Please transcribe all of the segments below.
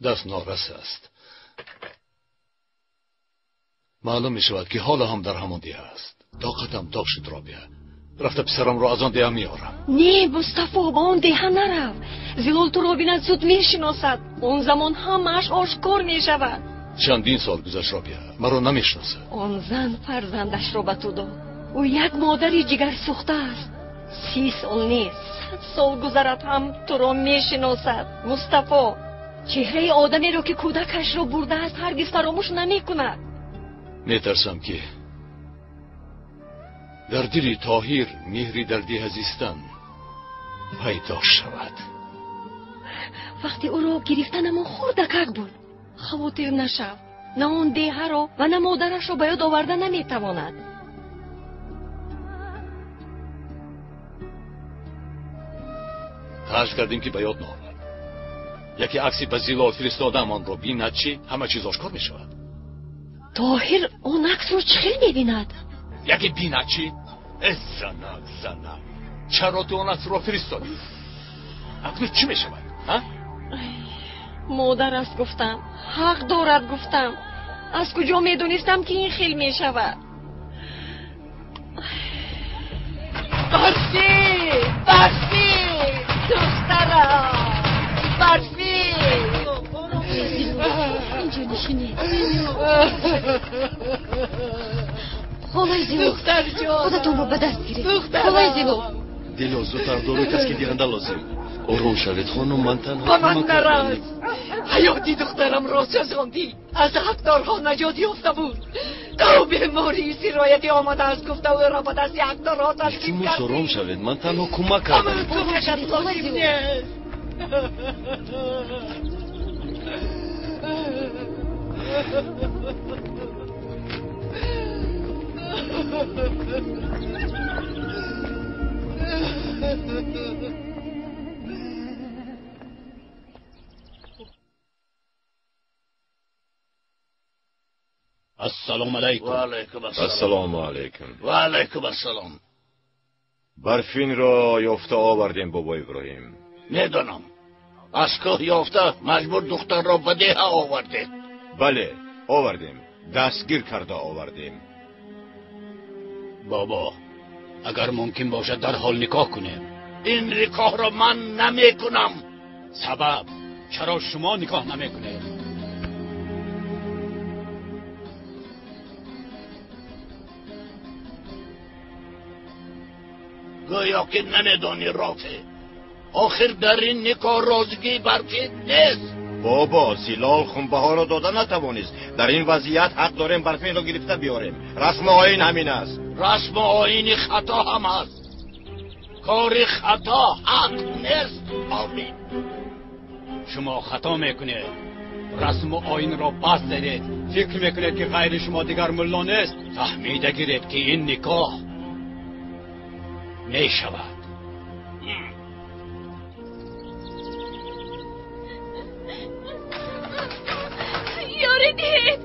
Даст норас аст. Маълум мешавад, ки ҳоло ҳам дар ҳамон деҳа аст. Тоқатам тоқ шуд, Робиа. Рафта писарамро аз он деҳа меорам. Не, Мустафо, ба он деҳа нарав. Зилол туро бинад, зуд мешиносад. Он замон ҳамааш ошкор мешавад. Чандин сол гузашт, Робиа. Маро намешиносад. Он зан фарзандашро ба ту дод. Ӯ як модари ҷигарсӯхта аст. 30 сол нест, 100 сол гузарад ҳам туро мешиносад. Мустафо, чеҳраи одамеро ки кӯдакашро бурдааст ҳаргиз фаромӯш намекунад. Метарсам, ки дар дили Тоҳир меҳри дар деҳа зистан пайдо шавад. Вақте ӯро гирифтанамон хурдакак буд. Хавотир нашав, на он деҳаро ва на модарашро ба ёд оварда наметавонад. Фарз кардем, ки ба ёд наовард. Яке акси ба Зилол фиристодам, онро бинад, чӣ? Ҳама чиз ошкор мешавад. Тоҳир он аксро чӣ хел мебинад? Яке бинад, чӣ? Э, занак, занак, чаро ту он аксро фиристодӣ? Акнун чӣ мешавад, ҳа? Модар аст гуфтам, ҳақ дорад гуфтам. Аз куҷо медонистам, ки ин хел мешавад? Барфӣ, барфӣ, духтарам, барфӣ. Инҷо нишинед. Холаи Зилол, худатонро ба даст гиред. Холаи Зилол. Дило, зудтар дорӯи таскиндиҳанда лозим. Ором шавед, хонум, ман танҳо ба ман нарас. Ҳаёти духтарамро сӯзондӣ. Аз ҳақдорҳо наҷот ёфта буд. То бемории сироятӣ омадааст, гуфта ӯро ба дасти ҳақдорҳо таслим кардӣ. Ором шавед, ман танҳо кӯмак кардам. Кӯмакат лозим нест. Ассалому алайкум. Ва алайкум ассалом. Ассалому алайкум. Ва алайкум ассалом. Барфинро ёфта овардем, бобо Иброҳим. Медонам. Аз кӯҳ ёфта маҷбур духтарро ба деҳа овардед. Бале, овардем. Дастгир карда овардем. Бобо, агар мумкин бошад, дарҳол никоҳ кунем. Ин никоҳро ман намекунам. Сабаб? Чаро шумо никоҳ намекунед? Гӯё ки намедонӣ, Рофеъ. Охир дар ин никоҳ розигии Барфин нест. Бобо, Зилол хунбаҳоро дода натавонист. Дар ин вазъият ҳақ дорем Барфинро гирифта биёрем. Расму оин ҳамин аст. Расму оини хато ҳам аст. Кори хато ҳақ нест. Омин. Шумо хато мекунед. Расму оинро пас задед. Фикр мекунед, ки ғайри шумо дигар мулло нест. Фаҳмида гиред, ки ин никоҳ мешавад. Ёрӣ диҳед,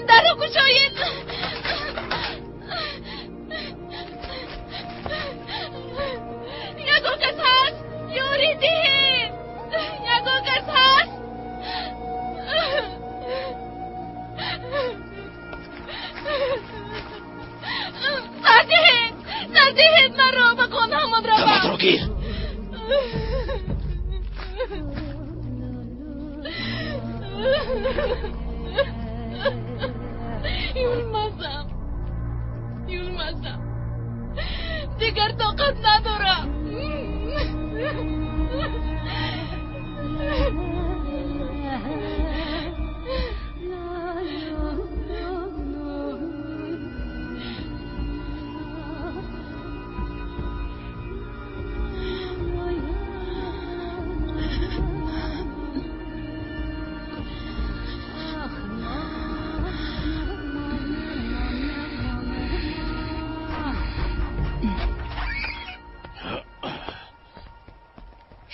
дарро кушоед. Ягон кас ҳаст? Ёрӣ диҳед, ягон кас ҳаст? Сар диҳед, сар диҳед маро, ба хонаамон равам. Даматро гир. Юлмазам, юлмазам, дигар тоқат надорам.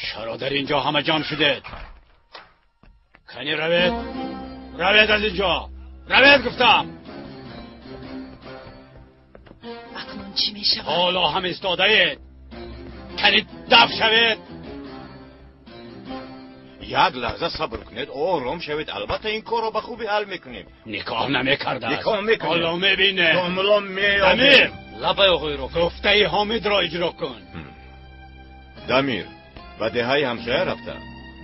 Чаро дар инҷо ҳама ҷамъ шудед? Кани равед, равед аз инҷо, равед гуфтам. Акнун чӣ мешавад? Ҳоло ҳам истодаед. Кани даф шавед. Як лаҳза сабр кунед, ором шавед. Албатта ин корро ба хубӣ ҳал мекунем. Никоҳ намекардааст. Никоҳ мекунем. Ҳоло мебинем. Домло меёбем. Дамир! Лабаи оғои Рофеъ. Гуфтаи Ҳомидро иҷро кун. Дамир, ба деҳаи ҳамсоя рафта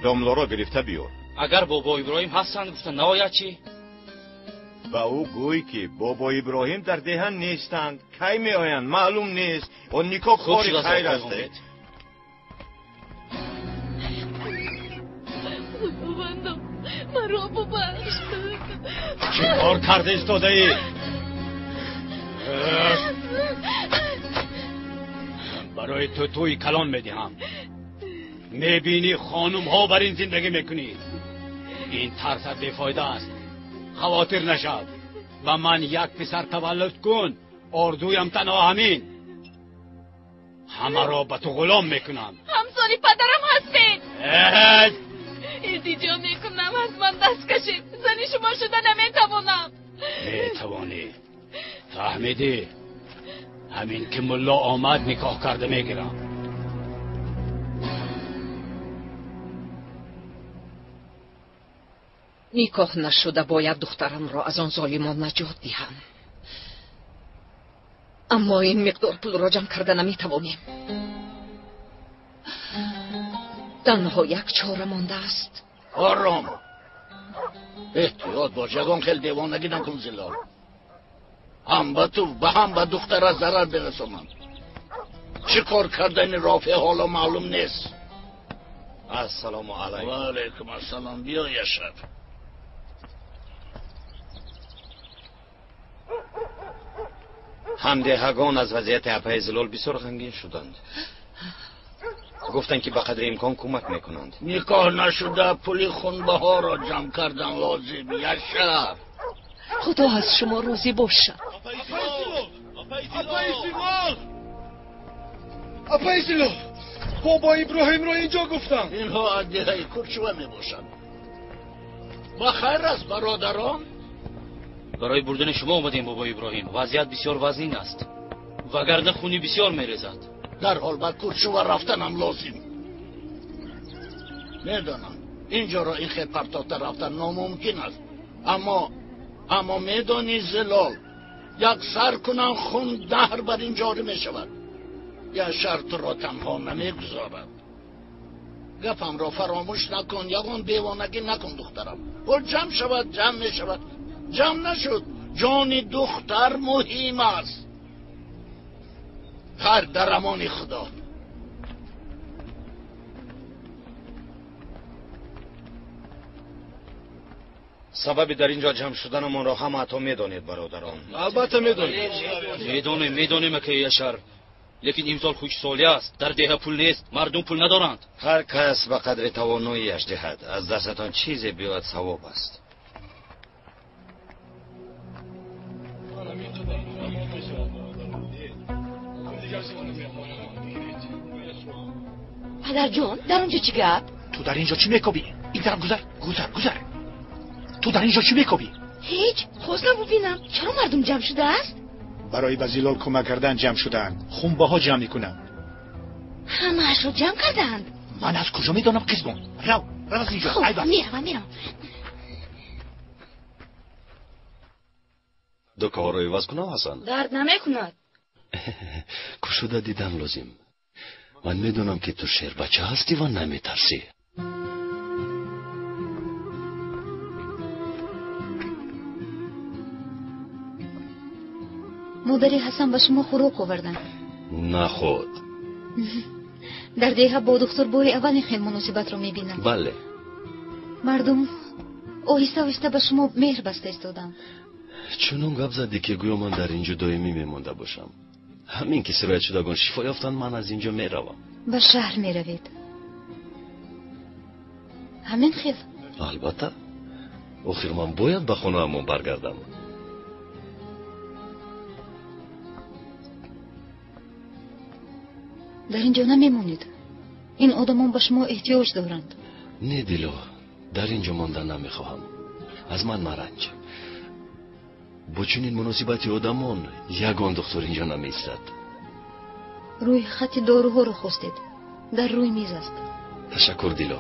домлоро гирифта биёр. Агар бобо Иброҳим ҳастанд гуфта наояд чӣ? Ба ӯ гӯй ки бобо Иброҳим дар деҳа нестанд. Кай меоянд маълум нест. Он никоҳ кори хайр аст. Худовандо, маро бубахш. Чӣ кор карда истодаӣ? Барои ту тӯи калон медиҳам. Мебинӣ хонумҳо бар ин зиндагӣ мекунӣ. Ин тарсат бефоида аст. Хавотир нашав. Ба ман як писар таваллуд кун. Орзуям танҳо ҳамин. Ҳамаро ба ту ғулом мекунам. Ҳамсоли падарам ҳастед. Илтиҷо мекунам, аз ман даст кашед. Зани шумо шуда наметавонам. Метавонӣ. Фаҳмидӣ? Ҳамин ки мулло омад никоҳ карда мегирам. Никоҳ нашуда бояд духтарамро аз он золимон наҷот диҳам. Аммо ин миқдор пулро ҷамъ карда наметавонем. Танҳо як чора мондааст. Ором, эҳтиёт бош, ягон хел девонагӣ накун. Зилол, ҳам ба ту ва ҳам ба духтара зарар бирасонанд. Чӣ кор кардани Рофеъ ҳоло маълум нест. Ассалому алайкум. Ва алайкум ассалом. Биё, Яшаб. Ҳамдеҳагон аз вазъияти апаи Зилол бисёр ғамгин шуданд. Гуфтанд ки ба қадри имкон кӯмак мекунанд. Никоҳ нашуда пули хунбаҳоро ҷамъ кардан лозим, Яшаб. Худо аз шумо розӣ бошад. Апаи Зилол! Апаи Зилол! Бобо Иброҳимро инҷо гуфтам. Инҳо аз деҳаи Курчува мебошанд. Ба хайр аст, бародарон? Барои бурдани шумо омадем, бобо Иброҳим. Вазъият бисёр вазнин аст, вагарна хуни бисёр мерезад. Дарҳол ба Курчува рафтанам лозим. Медонам инҷоро ин хел партофта рафтан номумкин аст, аммо медонӣ Зилол, як сар кунам хун наҳр бар ин ҷорӣ мешавад. Яшар туро танҳо намегузорад. Гапамро фаромӯш накун, ягон девонагӣ накун, духтарам. Пул ҷамъ шавад, ҷамъ мешавад. Ҷамъ нашуд, ҷони духтар муҳим аст. Хайр, дар амони Худо. Сабаби дар инҷо ҷамъ шуданамонро ҳамаатон медонед, бародарон. Албатта медонем. Медонем, медонем, ака Яшар. Лекин имсол хушсолӣ аст, дар деҳа пул нест, мардум пул надоранд. Ҳар кас ба қадри тавоноияш диҳад, аз дастатон чизе биёяд савоб аст. Падарҷон, дар онҷо чӣ гап? Ту дар инҷо чӣ мекобӣ? Ин тараф гузар, гузар, гузар. Ту дар инҷо чӣ мекобӣ? Ҳеҷ, хостам бубинам чаро мардум ҷамъ шудааст. Барои ба Зилол кӯмак кардан ҷамъ шудаанд. Хунбаҳо ҷамъ мекунанд. Ҳамаашро ҷамъ кардаанд. Ман аз куҷо медонам, қизбон? Рав, рав аз инҷо. Айба. Меравам, меравам. Дукаҳоро иваз кунам, Ҳасан? Дард намекунад. Кушода дидан лозим. Ман медонам ки ту шербача ҳастӣ ва наметарсӣ. Модари Ҳасан ба шумо хӯрок оварданд. Наход. Дар деҳа бо духтур бори аввал ин хел муносибатро мебинам. Бале. Мардум оҳиста оҳиста ба шумо меҳр баста истоданд. Чунон гап задӣ ки гӯё ман дар инҷо доимӣ мемонда бошам. Ҳамин ки сироятшудагон шифо ёфтанд, ман аз инҷо меравам. Ба шаҳр меравед? Ҳамин хел? Албатта. Охир ман бояд ба хонаамон баргардам. Дар инҷо намемонед. Ин одамон ба шумо эҳтиёҷ доранд. Не, Дило, дар инҷо мондан намехоҳам. Аз ман маранҷ. Бо чунин муносибати одамон ягон духтур инҷо намеистад. Рӯи хати доруҳоро хостед. Дар рӯи миз аст. Ташаккур, Дило.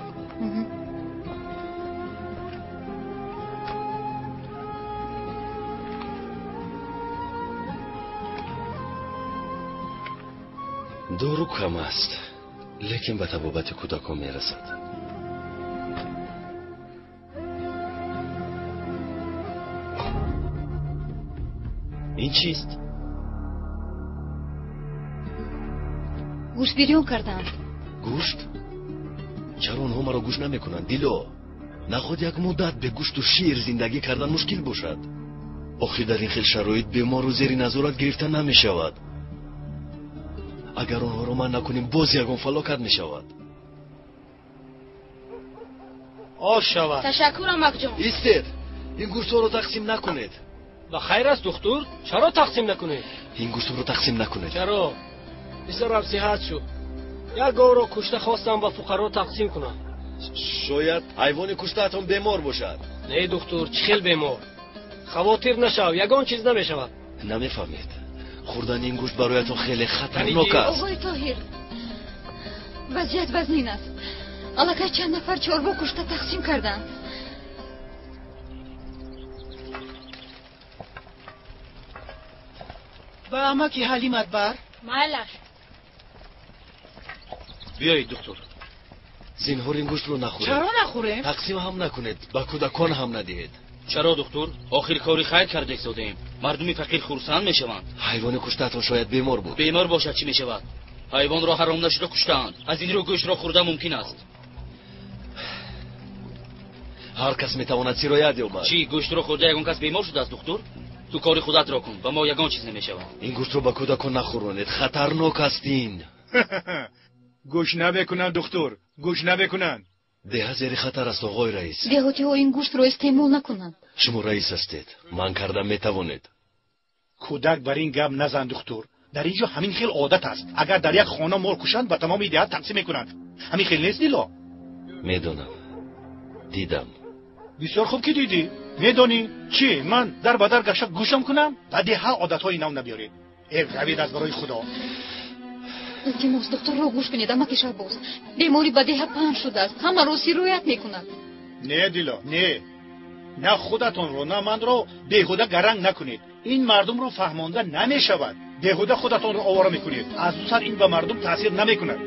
Дору кам аст, лекин ба табобати кӯдакон мерасад. Ин чист? Гӯшт бирён кардаанд. Гӯшт? Чаро онҳо маро гӯш намекунанд, Дило? Наход як муддат бе гӯшту шир зиндагӣ кардан мушкил бошад. Охир дар ин хел шароит беморро зери назорат гирифта намешавад. Агар онҳоро манъ накунем, боз ягон фалокат мешавад. Ош шавад. Ташаккур, амакҷон. Истед, ин гӯштҳоро тақсим накунед. Ба хайр аст, духтур, чаро тақсим накунед? Ин гӯштҳоро тақсим накунед. Чаро? Писарам сиҳат шуд. Як говро кушта хостам ба фуқаро тақсим кунам. Шояд ҳайвони куштаатон бемор бошад. Не, духтур, чӣ хел бемор? Хавотир нашав, ягон чиз намешавад. Намефаҳмед. Хӯрдани ин гӯшт бароятон хеле хатарнок аст. Оғои Тоҳир, вазъият вазнин аст. Аллакай чанд нафар чорво кушта тақсим карданд. Ба амаки Ҳалимат бар. Майлаш. Биёед, духтур. Зинҳор ин гӯштро нахӯред. Чаро нахӯрем? Тақсим ҳам накунед, ба кӯдакон ҳам надиҳед. Чаро, духтур? Охир кори хайр карда истодаем. Мардуми фақир хурсанд мешаванд. Ҳайвони куштаатон шояд бемор буд. Бемор бошад чӣ мешавад? Ҳайвонро ҳаром нашуда куштаанд. Аз ин рӯ гӯштро хӯрда мумкин аст. Ҳар кас метавонад сироят ёбад. Чӣ, гӯштро хӯрда ягон кас бемор шудааст, духтур? Ту кори худатро кун, ба мо ягон чиз намешавад. Ин гӯштро ба кӯдакон нахӯронед, хатарнок аст ин. Гӯш намекунанд, духтур, гӯш намекунанд. Деҳа зери хатар аст, оғои раис. Деҳотиҳо ин гӯштро истеъмол накунанд. Шумо раис ҳастед, манъ карда метавонед. Кӯдак бар ин гап назан, духтур. Дар ин ҷо ҳамин хел одат аст. Агар дар як хона мол кушанд, ба тамоми деҳа тақсим мекунанд. Ҳамин хел нест, Дило? Медонам, дидам. Бисёр хуб ки дидӣ. Медонӣ чӣ, ман дар ба дар гашта гӯшам кунам? Ба деҳа одатҳои нав набиёред. Э, равед аз барои Худо. Илтимос, духтурро гӯш кунед, амаки Шаҳбоз. Беморӣ ба деҳа паҳн шудааст, ҳамаро сироят мекунад. Не, Дило, не. На худатонро, на манро беҳуда гаранг накунед. Ин мардумро фаҳмонда намешавад. Беҳуда худатонро овора мекунед. Аз ду сар ин ба мардум таъсир намекунад.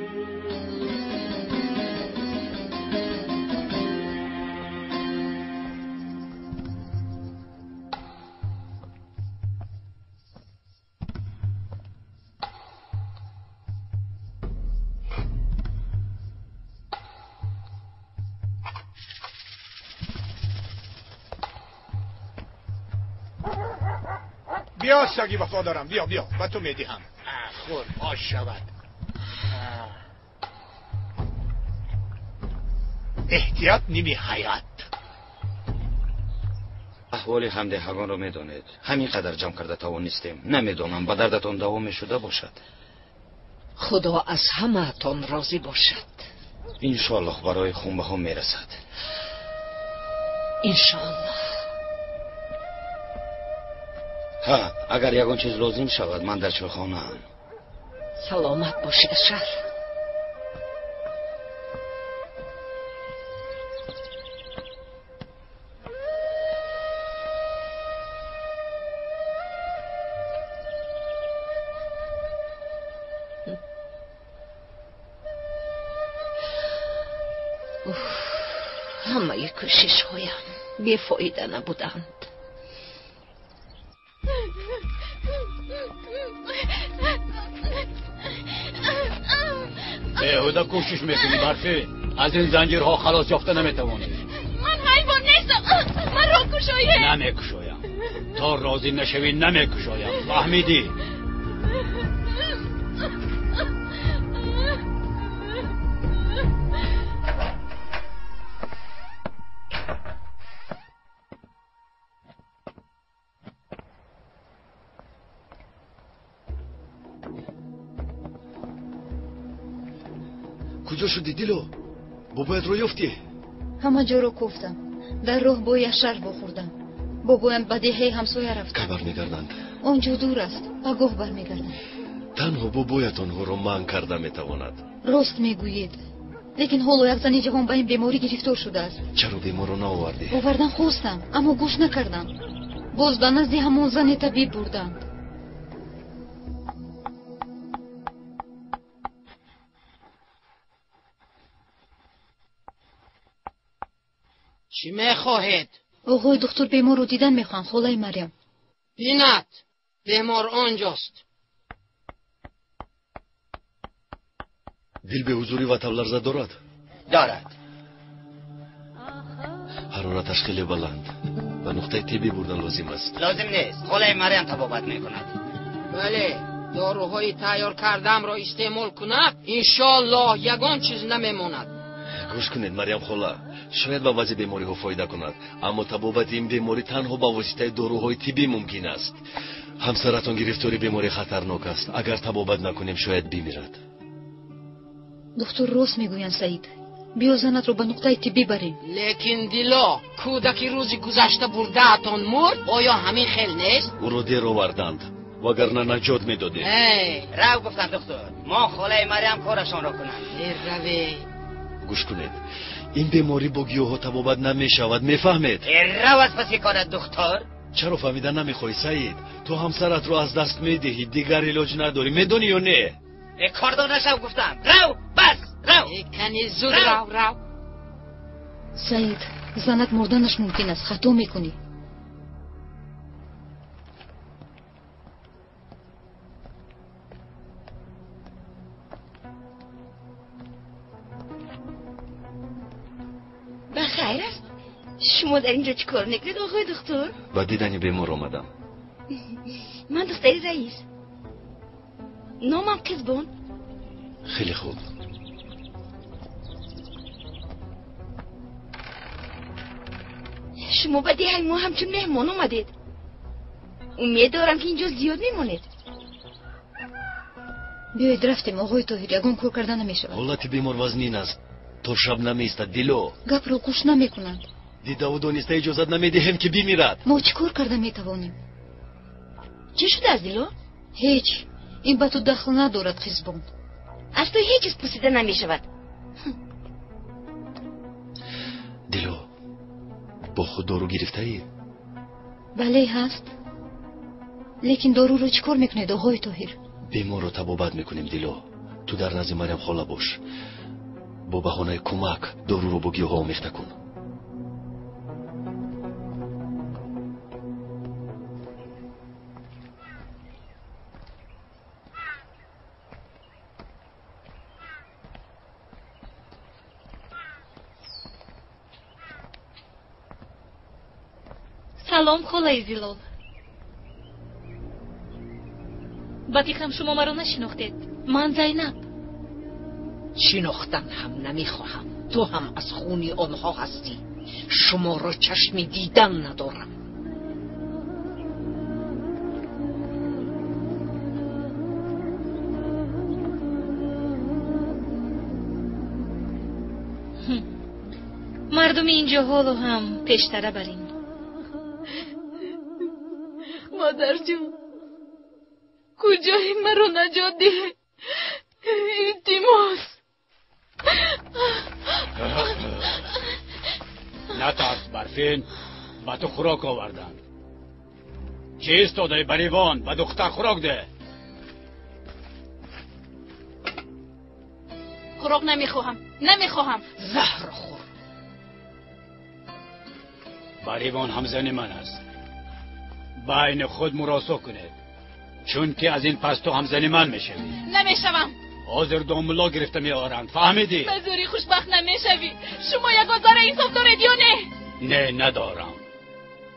بیا سگی وفادارم، بیا بیا به تو میدهم. خور آش شود. احتیاط نیمی حیات. احوال همدهگان را میدانید. همین قدر جمع کرده توانستیم. نمیدانم به دردتان دوام شده باشد. خدا از همه‌تان راضی باشد. انشالله برای خونبه ها میرسد. انشالله. ها، اگر یگان چیز لازم شود من در چایخانه ام. سلامت باشی اشرف. همه کوشش هایم بی‌فایده نبودند. беҳуда кӯшиш мекунӣ, Барфӣ. Аз ин занҷирҳо халос ёфта наметавонӣ. Ман ҳайвон нестам, маро кушоед. Намекушоям. То розӣ нашавӣ намекушоям. Фаҳмидӣ? Куҷо шудӣ, Дило? Бобоятро ёфтӣ? Ҳама ҷоро кофтам. Дар роҳ бо Яшар вохӯрдам. Бобоям ба деҳаи ҳамсоя рафтанд. Кай бармегарданд? Он ҷо дур аст, пагоҳ бармегарданд. Танҳо бобоят онҳоро манъ карда метавонад. Рост мегӯед, лекин ҳоло як зани ҷавон ба ин беморӣ гирифтор шудааст. Чаро беморро наовардӣ? Овардан хостам, аммо гӯш накардам. Боз ба назди ҳамон зани табиб бурданд. Чӣ мехоҳед? Оғои духтур беморро дидан мехоҳам, холаи Марьям. Бинад, бемор онҷост. Дил беҳузурӣ ва тавларза дорад? Дорад. Ҳарораташ хеле баланд. Ба нуқтаи тиббӣ бурдан лозим аст. Лозим нест. Холаи Марьям табобат мекунад. Бале, доруҳои тайёр кардамро истеъмол кунад, иншоаллоҳ ягон чиз намемонад. Гӯш кунед, Марьям хола, шояд ба баъзе бемориҳо фоида кунад, аммо табобати ин беморӣ танҳо ба воситаи доруҳои тиббӣ мумкин аст. Ҳамсаратон гирифтори бемории хатарнок аст. Агар табобат накунем, шояд бимирад. Духтур рост мегӯянд, Саид. Биё занатро ба нуқтаи тиббӣ барем. Лекин Дило, кӯдаки рӯзи гузашта бурдаатон мурд, оё ҳамин хел нест? Ӯро дер оварданд, вагарна наҷот медодем. Рав гуфтам духтур, мо холаи Марьям корашонро кунанд. Раве. Гӯш кунед, ин беморӣ бо гиёҳҳо табобат намешавад, мефаҳмед? Рав аз паси корат, духтур. Чаро фаҳмида намехоҳӣ, Саид? Ту ҳамсаратро аз даст медиҳӣ, дигар илоҷ надорӣ, медонӣ ё не? Кордор нашав гуфтам. Рав, бас, рав. Кани зуд рав, рав. Саид, занат мурданаш мумкин аст, хато мекунӣ. Ба хайр аст? Шумо дар инҷо чӣ кор мекунед, оғои духтур? Ба дидани бемор омадам. Ман духтари раис. Номам Қизбон. Хеле хуб. Шумо ба деҳаи мо ҳамчун меҳмон омадед. Умед дорам, ки инҷо зиёд мемонед. Биёед рафтем, оғои Тоҳир, ягон кор карда намешавад. Ҳолати бемор вазнин аст. То шаб намеистад, Дило. Гапро гӯш намекунанд. Дидаву дониста иҷозат намедиҳем, ки бимирад. Мо чӣ кор карда метавонем? Чӣ шудааст, Дило? Ҳеҷ. Ин ба ту дахл надорад, Қизбон. Аз ту ҳеҷ чиз пурсида намешавад. Дило, бо худ дору гирифтаӣ? Бале, ҳаст. Лекин доруро чӣ кор мекунед, оғои Тоҳир? Беморро табобат мекунем, Дило. Ту дар назди Марьям хола бош. Бо баҳонаи кӯмак доруро бо гиёҳҳо омехта кун. Салом, холаи Зилол. Ба фикрам шумо маро нашинохтед. Ман Зайнаб. Шинохтан ҳам намехоҳам. Ту ҳам аз хуни онҳо ҳастӣ. Шуморо чашми дидан надорам. Мардуми инҷо ҳоло ҳам пештара бар ин. Модарҷон, куҷои маро наҷот диҳед? Илтимос. Натарс, Барфин, ба ту хӯрок оварданд. Чӣ истодаи, Баривон? Ба духтар хӯрок деҳ. Хӯрок намехоҳам, намехоҳам. Заҳр хӯр. Баривон ҳамзани ман аст. Байни худ муросо кунед, чунки аз ин пас ту ҳамзани ман мешавӣ. Намешавам. Ҳозир домулло гирифта меоранд, фаҳмидӣ? Ба зӯрӣ хушбахт намешавӣ. Шумо ягон зарра инсоф доред ё не? Не, надорам.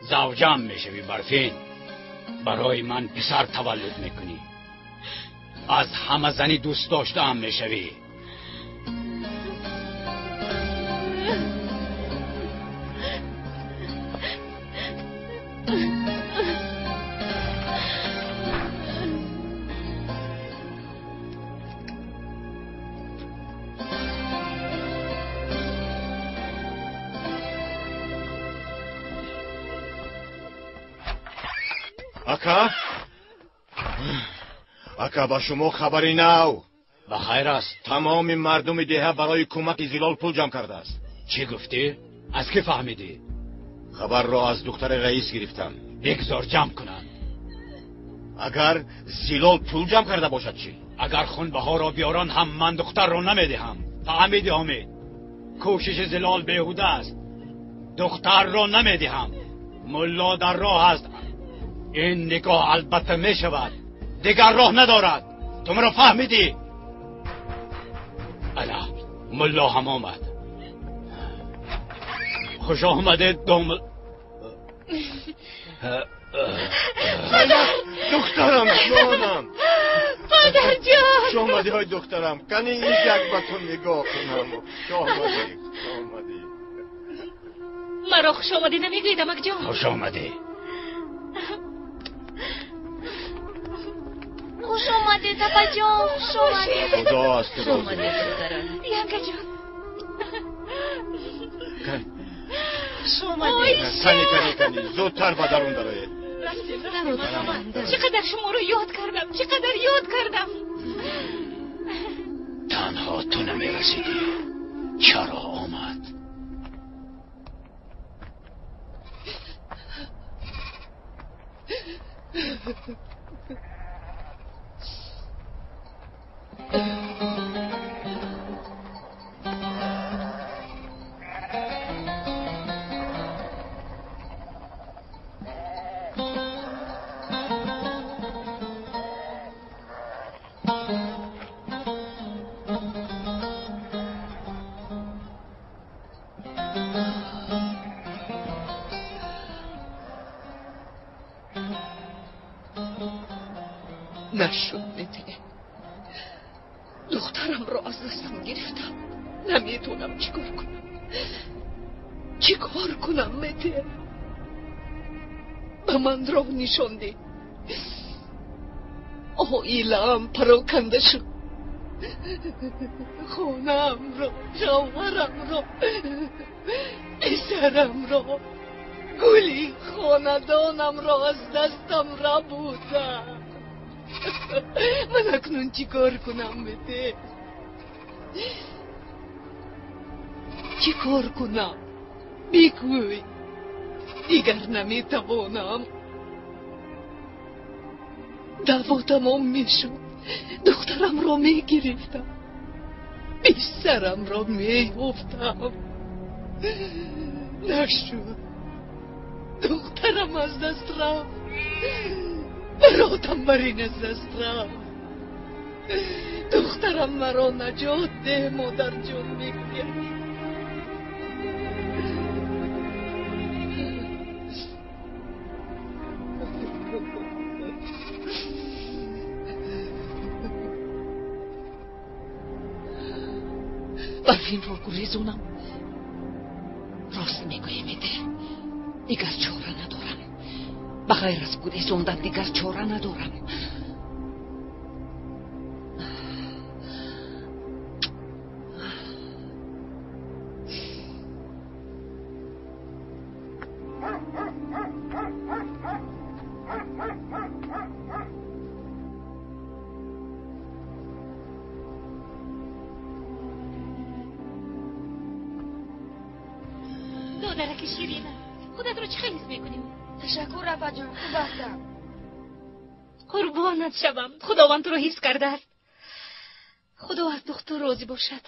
Завҷам мешавӣ, Барфин. Барои ман писар таваллуд мекунӣ. Аз ҳама зани дӯст доштаам мешавӣ. Ака? Ака, ба шумо хабари нав. Ба хайр аст. Тамоми мардуми деҳа барои кӯмаки Зилол пул ҷамъ кардааст. Чӣ гуфтӣ? Аз кӣ фаҳмидӣ? Хабарро аз духтари раис гирифтам. Бигзор ҷамъ кунанд. Агар Зилол пул ҷамъ карда бошад чӣ? Агар хунбаҳоро биёранд ҳам ман духтарро намедиҳам. Фаҳмидӣ, Ҳомид? Кӯшиши Зилол беҳуда аст. Духтарро намедиҳам. Мулло дар роҳ аст. Ин никоҳ албатта мешавад. Дигар роҳ надорад. Ту маро фаҳмидӣ? Ана мулло ҳам омад. Хуш омадед, дом. Падар! Духтарам, ҷонам! Падарҷон! Хуш омадӣ, ҳой духтарам. Кани ин як ба ту нигоҳ кунам. Хуш омадӣ, хуш омадӣ. Маро хуш омадӣ намегӯед, амакҷон? Хуш омадӣ. Хуш омадед, апаҷон, хуш омадед. Худо аз ту Хуш омадед, духтарам. Янгаҷон. Хуш омадед. Кани, кани, кани, зудтар ба дарун дароед. Чӣ қадар шуморо ёд кардам, чӣ қадар ёд кардам. Танҳо ту намерасидӣ. Чаро омад? Нашуд, Мете. Духтарамро аз дастам гирифтам. Наметонам чӣ кор кунам. Чӣ кор кунам, Мете? Ба ман роҳ нишон деҳ. Оилаам пароканда шуд. Хонаамро, шавҳарамро, писарамро, гули хонадонамро аз дастам рабудам. Ман акнун чӣ кор кунам, Мете? Чӣ кор кунам? Бигӯй. Дигар наметавонам. Даъво тамом мешуд. Духтарамро мегирифтам. Писарамро меёфтам. Нашуд. Духтарам аз даст рафт. Баротам бар ин аз даст рафт. Духтарам маро наҷот деҳ, модарҷон, мегӯяд. Барфинро гурезонам. Рост мегӯӣ, Мете. Дигар чора надорам. Ба ғайр аз гурезондан дигар чора надорам. Додараки Ширина, худатро чӣ хел ҳис мекунӣ? Ташаккур, апаҷон, хуб ҳастам. Қурбонат шавам, Худованд туро ҳифз кардааст. Худо аз духтур розӣ бошад.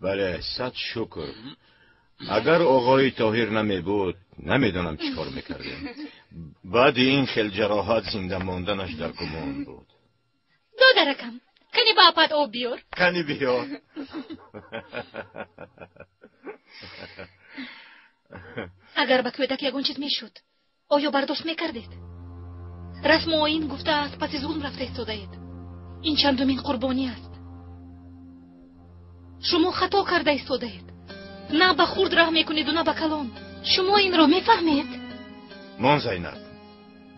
Бале, сад шукр. Агар оғои Тоҳир намебуд, намедонам чӣ кор мекардем. Баъди ин хел ҷароҳат зинда монданаш дар гумон буд. Додаракам, кани ба апат об биёр. Кани биёр. Агар ба кӯдак ягон чиз мешуд, оё бардошт мекардед? Расму оин гуфта аз паси зулм рафта истодаед. Ин чандумин қурбонӣ аст. Шумо хато карда истодаед. На ба хурд раҳм мекунеду, на ба калон. Шумо инро мефаҳмед? Мон Зайнаб,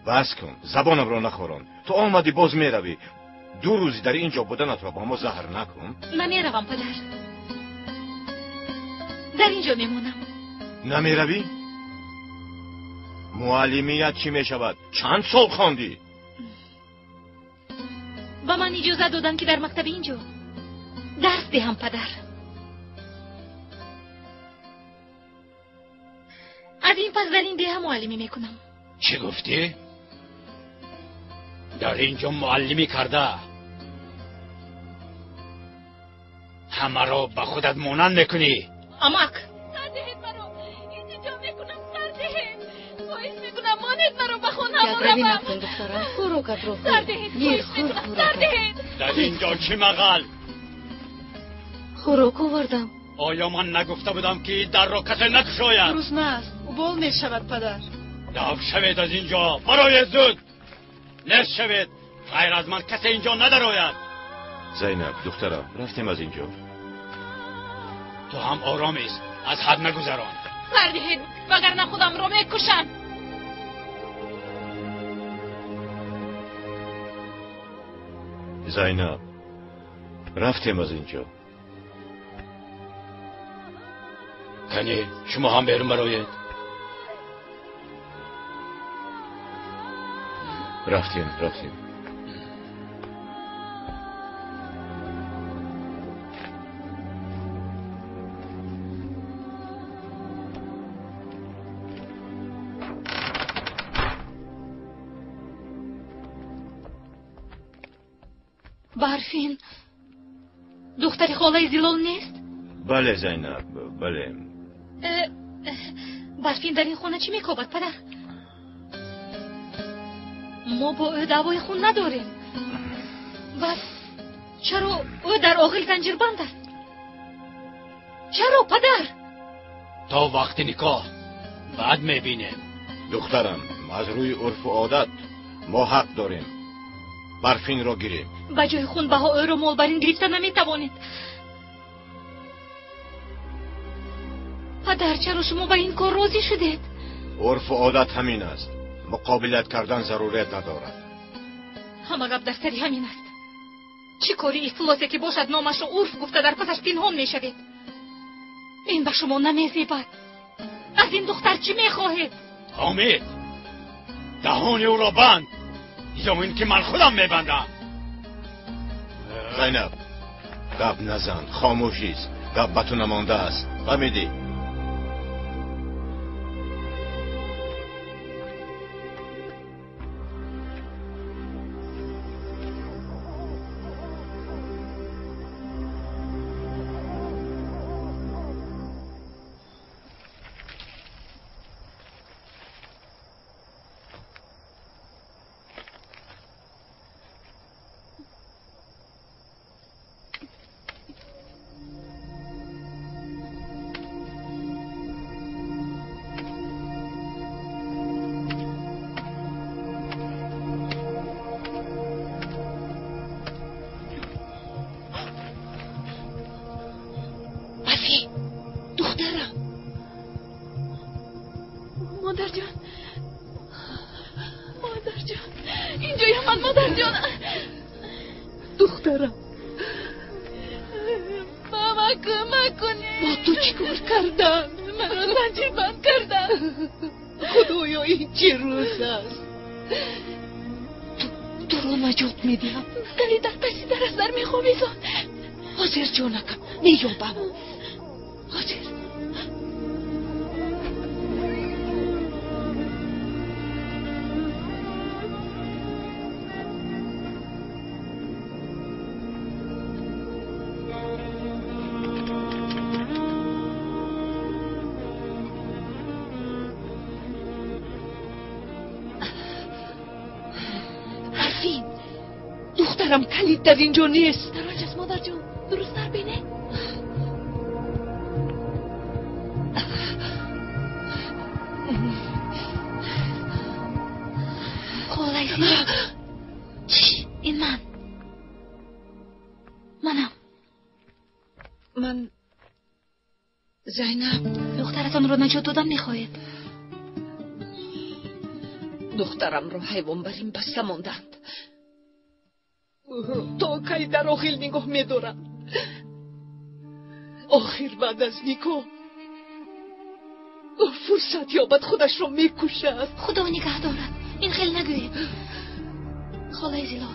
бас кун, забонамро нахӯрон. Ту омадӣ, боз меравӣ. Ду рӯзи дар ин ҷо буданатро ба мо заҳр накун. Намеравам, падар. Дар ин ҷо мемонам. Намеравӣ? Муаллимият чӣ мешавад? Чанд сол хондӣ? Ба ман иҷозат доданд, ки дар мактаби ин ҷо дарс диҳам, падар. Аз ин пас дар ин деҳа муаллимӣ мекунам. Чӣ гуфтӣ? Дар ин ҷо муаллимӣ карда ҳамаро ба худат монанд мекунӣ? Амак, Пиёдравӣ накун, духтарам. Хӯрокатро хӯр. Гир, хӯр хӯрокат. Дар инҷо чӣ мағал? Хӯрок овардам. Оё ман нагуфта будам, ки дарро касе накушояд? Гурусна аст, убол мешавад, падар. Дав шавед аз инҷо, бароед зуд. Нест шавед, ғайр аз ман касе инҷо надарояд. Зайнаб, духтарам, рафтем аз инҷо. Ту ҳам ором ист, аз ҳад нагузарон. Сар диҳед, вагарна худамро мекушам. Зайнаб, рафтем аз инҷо. Кане, шумо ҳам берун бароед. Рафтем, рафтем. Барфин духтари холаи Зилол нест? Бале, Зайнаб, бале. Барфин дар ин хона чӣ мекобад, падар? Мо бо ӯ даъвои хун надорем. Бас чаро ӯ дар оғил занҷирбанд аст? Чаро, падар? То вақти никоҳ, баъд мебинем. Духтарам, аз рӯи урфу одат мо ҳақ дорем Барфинро гирем. Ба ҷои хунбаҳо ӯро молбарин гирифта наметавонед. Падар, чаро шумо ба ин кор розӣ шудед? Урфу одат ҳамин аст. Муқобилат кардан зарурият надорад. Ҳама гап дар сари ҳамин аст. Чӣ кори ифлосе ки бошад, номашро урф гуфта дар пасаш пинҳон мешавед. Ин ба шумо намезебад. Аз ин духтар чӣ мехоҳед? Ҳомид, даҳони ӯро банд, ё ин ки ман худам мебандам. Зайнаб, гап назан, хомӯш ист. Гап ба ту намондааст. Фаҳмидӣ? دخترم کلید در اینجا نیست. در آنجاست مادر جان، درست‌تر بینه. خالای زیبا، چی؟ این من منم. من زینب. دخترتان رو نجات دادن میخواهید؟ دخترم رو حیوان بر این بسته ماندند. то кай дар оғил нигоҳ медорам? Охир баъд аз никоҳ ӯ фурсат ёбад худашро мекушад. Худо нигаҳ дорад, ин хел нагӯед. Холаи Зилол,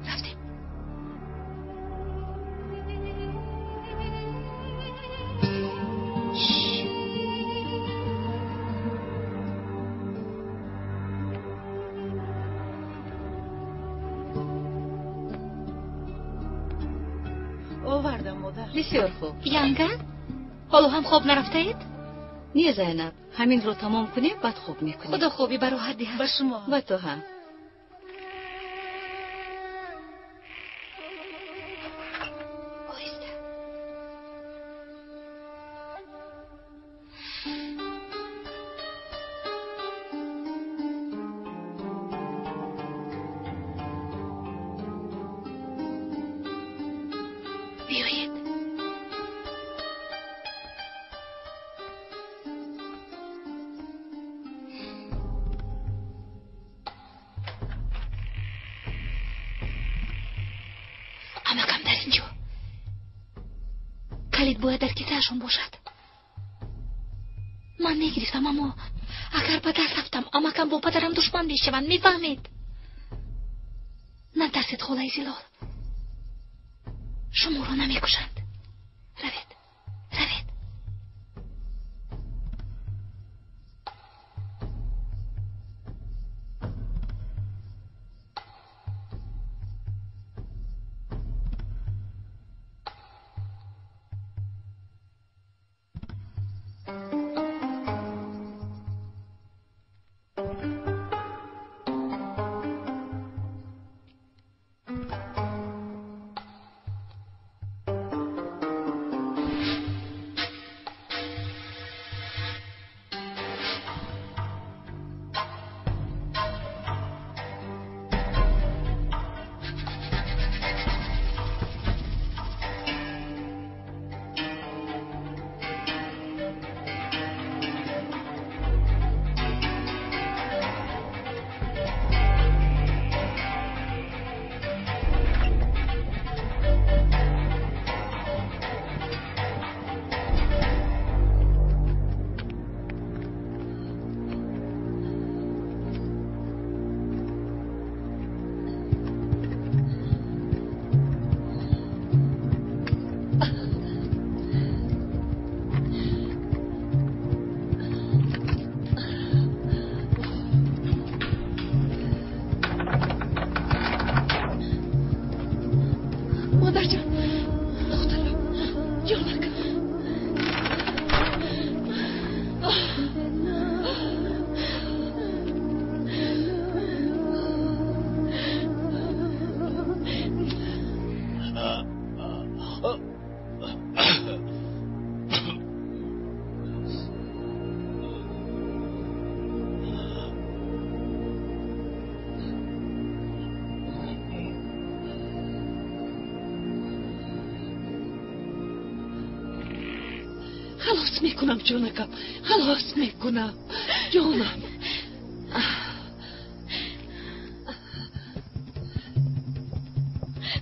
рафтем. Овардам, модар. Бисёр хуб. Янга, ҳоло ҳам хоб нарафтаед? Не Зайнаб, ҳаминро тамом кунем, баъд хоб мекунем. Худо хоби бароҳат диҳад. Ба шумо. Ба ту ҳам. Оҳиста. Биёед. Амакам дар ин ҷо. Калид бояд дар кисаашон бошад. Ман мегирифтам, аммо агар ба даст афтам, амакам бо падарам душман мешаванд, мефаҳмед? Натарсед, холаи Зилол. Шуморо намекушанд. Равед, равед. Модарҷон, духтарам, ҷонакам. Халос мекунам, ҷонакам, халос мекунам, ҷонам.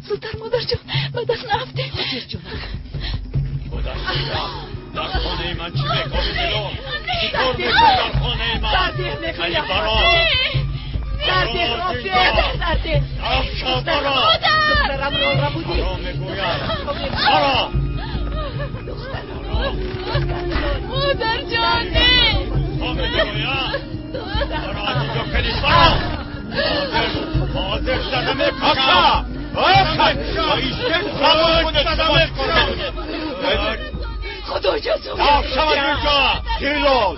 Зудтар, модарҷон, ба даст наафтем. Ҳозир, ҷонакам. Дар хонаи ман чӣ мекорӣ, Зилол? Чӣ кор мекунӣ дар хонаи ман? Сардеҳ мекунӣ. Баро! Сардеҳ, сардеҳ. Афшо, баро! Духтарамро рабудӣ. Баро мегӯям. Баро! Модарҷон, не! То мегӯям. Баро аз инҷо, калид, баро! Ҳозир зада мекушам. Худо ҷазо Дав шавад инҷо, Зилол!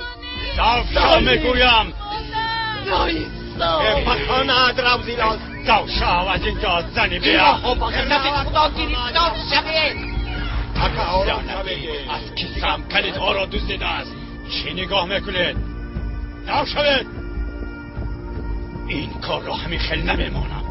Дав шав мегӯям. Ноинсоф! Пахонад рав, Зилол. Дав шав аз инҷо, зани бия. Ба ғайрати Худо гирифтор шавед. Аз кисам калидҳоро дуздидааст. Чӣ нигоҳ мекунед? Дав шавед! Ин корро ҳамин хел намемонам.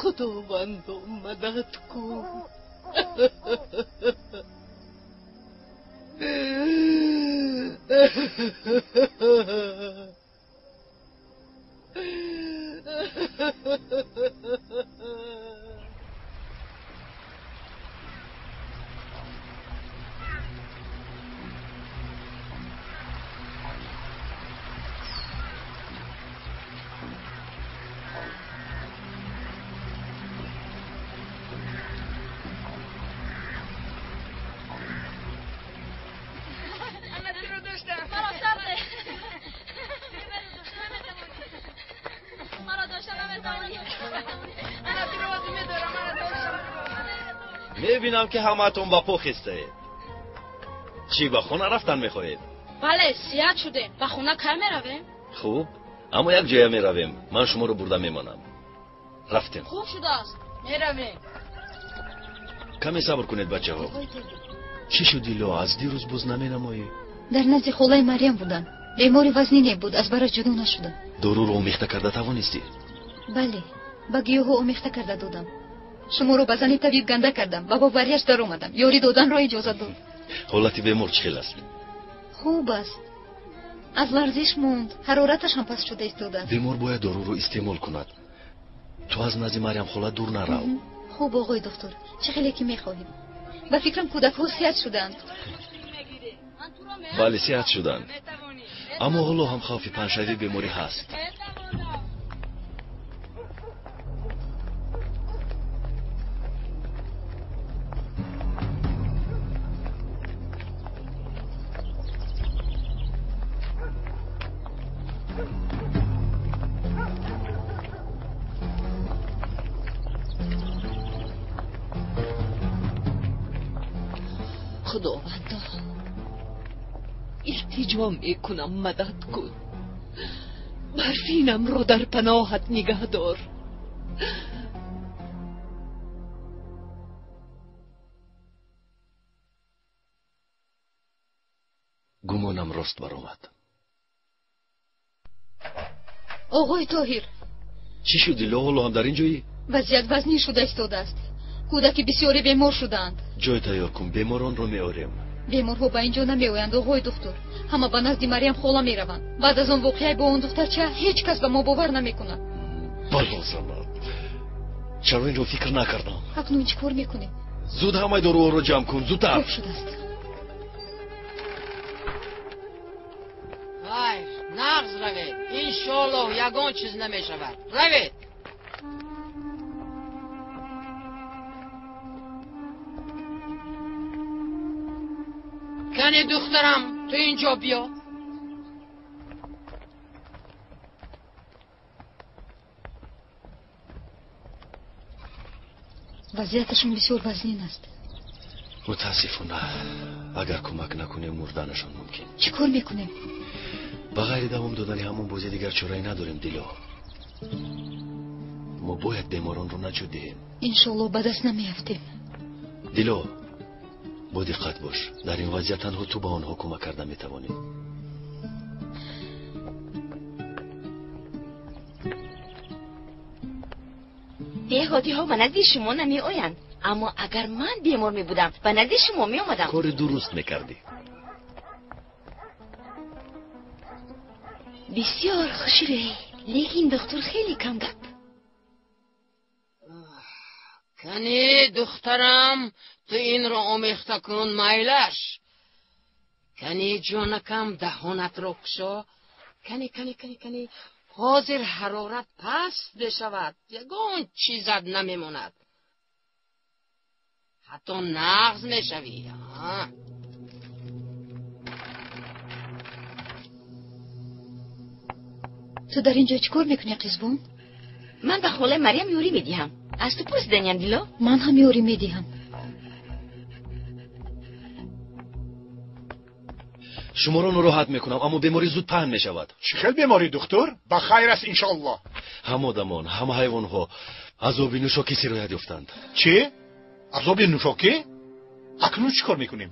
Худовандо, мадад кун. Мебинам ки ҳамаатон ба по хестаед. Чӣ, ба хона рафтан мехоҳед? Бале, сиҳат шудем. Ба хона кай меравем? Хуб, аммо як ҷоя меравем. Ман шуморо бурда мемонам. Рафтем. Хуб шудааст, меравем. Каме сабр кунед, бачаҳо. Чӣ шуд, Дило? Аз дирӯз боз наменамоӣ? Дар назди холаи Марьям будам. Бемори вазнине буд, аз бараш ҷудо нашудам. Доруро омехта карда тавонистӣ? Бале, ба гиёҳҳо омехта карда додам. Шуморо ба зани табиб ганда кардам ва бо варияш даромадам. Ёрӣ доданро иҷозат дод. Ҳолати бемор чӣ хел аст? Хуб аст. Аз ларзиш монд, ҳарораташ ҳам паст шуда истодааст. Бемор бояд доруро истеъмол кунад. Ту аз назди Марьям хола дур нарав. Хуб, оғои доктор, чӣ хеле ки мехоҳед. Ба фикрам кӯдакҳо сиҳат шудаанд. Бале, сиҳат шуданд, аммо ҳоло ҳам хавфи паҳншавии беморӣ ҳаст. Худовандо, илтиҷо мекунам, мадад кун. Барфинамро дар паноҳат нигаҳ дор. Гумонам рост баромад. Оғои Тоҳир, чӣ шуд, Дило? Ҳоло ҳам дар ин ҷоӣ? Вазъият вазнин шуда истодааст. Кӯдаки бисёре бемор шудаанд. Ҷой тайёр кун, беморонро меорем. Беморҳо ба ин ҷо намеоянд, оғои духтур. Ҳама ба назди Марьям хола мераванд. Баъд аз он воқеаи бо он духтарча ҳеҷ кас ба мо бовар намекунад. Бало занад, чаро инро фикр накардам? Акнун чӣ кор мекунем? Зуд ҳамаи доруҳоро ҷамъ кун, зудтар. Хуб шудааст. Хайр, нағз равед. Иншоаллоҳ ягон чиз намешавад. Равед. Кани духтарам, ту инҷо биё. Вазъияташон бисёр вазнин аст. Мутаассифона, агар кӯмак накунем, мурданашон мумкин. Чӣ кор мекунем? Ба ғайри давом додани ҳамон бозӣ дигар чорае надорем, Дило. Мо бояд беморонро наҷот диҳем. Иншоаллоҳ ба даст намеафтем. Дило, бо диққат бош. Дар ин вазъият танҳо ту ба онҳо кӯмак карда метавонӣ. Деҳотиҳо ба назди шумо намеоянд, аммо агар ман бемор мебудам, ба назди шумо меомадам. Кори дуруст мекардӣ. Бисёр хушрӯй, лекин духтур хеле камгап. Кани духтарам, ту инро омехта кун, майлаш. Кани ҷонакам, даҳонатро кушо. Кани, кани, кани, кани. Ҳозир ҳарорат паст мешавад, ягон чизат намемонад. Ҳатто нағз мешавӣ. Ту дар ин ҷо чӣ кор мекунӣ, Қизбон? Ман ба холаи Марьям ёрӣ медиҳам. Аз ту пурсиданиям, Дило? Ман ҳам ёрӣ медиҳам. Шуморо нороҳат мекунам, аммо беморӣ зуд паҳн мешавад. Чӣ хел беморӣ, духтур? Ба хайр аст, иншоаллоҳ. Ҳам одамон, ҳам ҳайвонҳо азоби нӯшокӣ сироят ёфтанд. Чӣ? Азоби нӯшокӣ? Акнун чӣ кор мекунем?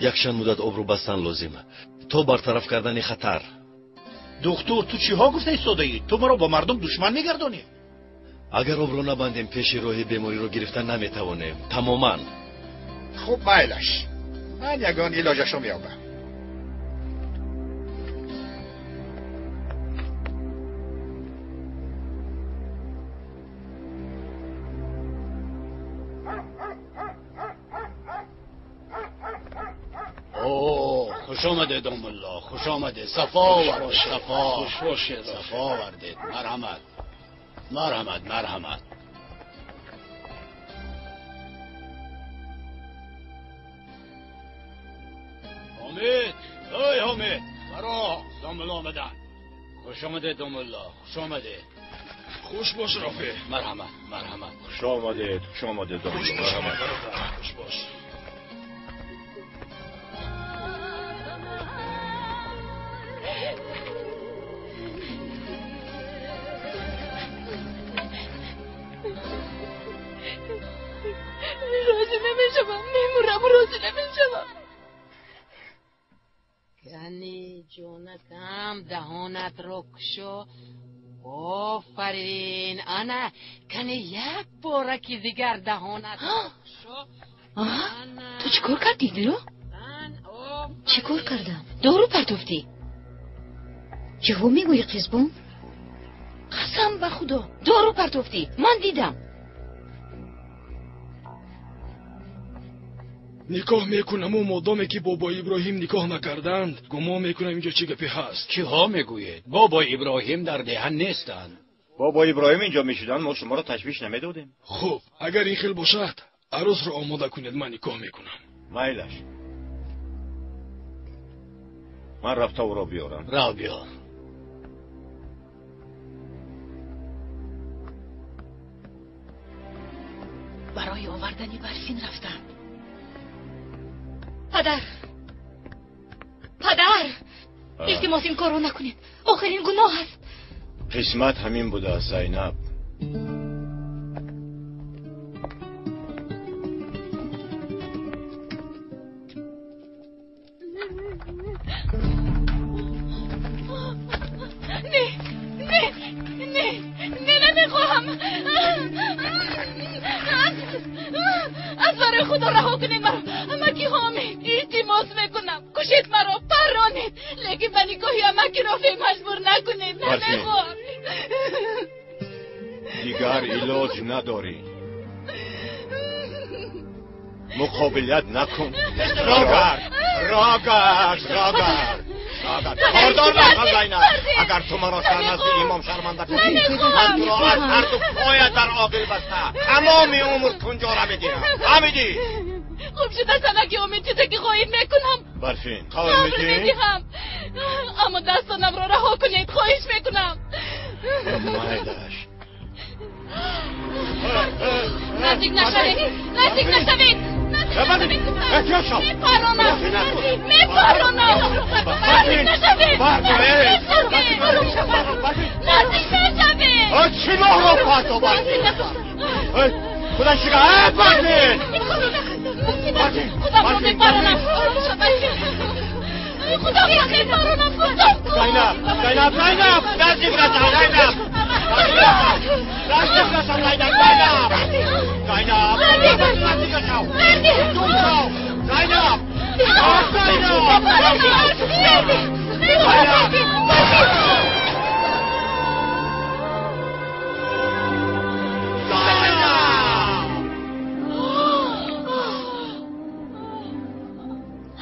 Якчанд муддат обрӯ бастан лозим то бартараф кардани хатар. Духтур, ту чиҳо гуфта истодаӣ? Ту маро ба мардум душман мегардонӣ. Агар обро набандем, пеши роҳи бемориро гирифта наметавонем. Тамоман. Хуб, майлаш. Ман ягон илоҷашро меёбам. Хуш омадед, домулло, хуш омадед. Сафо овардед, сафо. Хуш бошед. Сафо овардед. Марҳамат. Марҳамат, марҳамат. Ҳомид, ой Ҳомид, баро, домулло омаданд. Хуш омадед, домулло, хуш омадед. Хуш бош, Рафеъ. Марҳамат, марҳамат. Хуш омадед, хуш омадед, домулло. Марҳамат. Хуш бош. Розӣ намешавам, мемурам, розӣ намешавам. Кани ҷонакам, даҳонатро кушо. Офарин, ана, кани як пораки дигар даҳонатро кушо. Ту чӣ кор кардӣ, Дило? Чӣ кор кардам? Дору партофтӣ. Чиҳо мегӯӣ, Қизбон? Қасам ба Худо, дору партофтӣ. Ман дидам. Никоҳ мекунаму модоме ки бобои Иброҳим никоҳ накарданд, гумон мекунам инҷо чӣ гапе ҳаст. Чиҳо мегӯед? Бобои Иброҳим дар деҳа нестанд. Бобои Иброҳим инҷо мешуданд, мо шуморо ташвиш намедодем. Хуб, агар ин хел бошад, арӯсро омода кунед, ман никоҳ мекунам. Майлаш. Ман рафта ӯро биёрам. Рав биёр. Барои овардани Барфин рафтанд. Падар! Падар! Илтимос, ин корро накунед. Охир ин гуноҳ аст. Қисмат ҳамин будааст, Зайнаб. Не, не, не, не, намехоҳам. Аз барои Худо раҳо кунед маро. Амаки Ҳомид, илтимос мекунам. Кушед маро, парронед. Лекин ба никоҳи амаки Рофеъ маҷбур накунед. Намехоҳам. Дигар илоҷ надорӣ. Муқобилят накун. Рогард, рогард, рогард. Кордор нахан, Зайнаб. Агар ту маро дар назди имом шарманда кунӣ, ман туро аз ҳар ду поят дар оғил баста тамоми умр кунҷора медиҳам. Фаҳмидӣ? Хуб шудааст, амаки Омид, чизе ки хоҳед мекунам. Барфин, қавл медиҳӣ? Медиҳам. Аммо дастонамро раҳо кунед, хоҳиш мекунам. Майлаш. Наздик нашавед, наздик нашавед. Эҳтиёт шав. Мепаронам, мепаронам. Наздик нашавед. Наздик нашавед. Чӣ роҳро парто, Барфин? Худо шига, Барфин! Худамро мепаронам. Худамро мепаронам. Зайнаб, Зайнаб, Зайнаб! Наздик нашав, Зайнаб! Наздик нашав, Зайнаб, Зайнаб! Зайнаб! Наздик нашав! Дур шав! Зайнаб! Зайнаб! Зайнаб!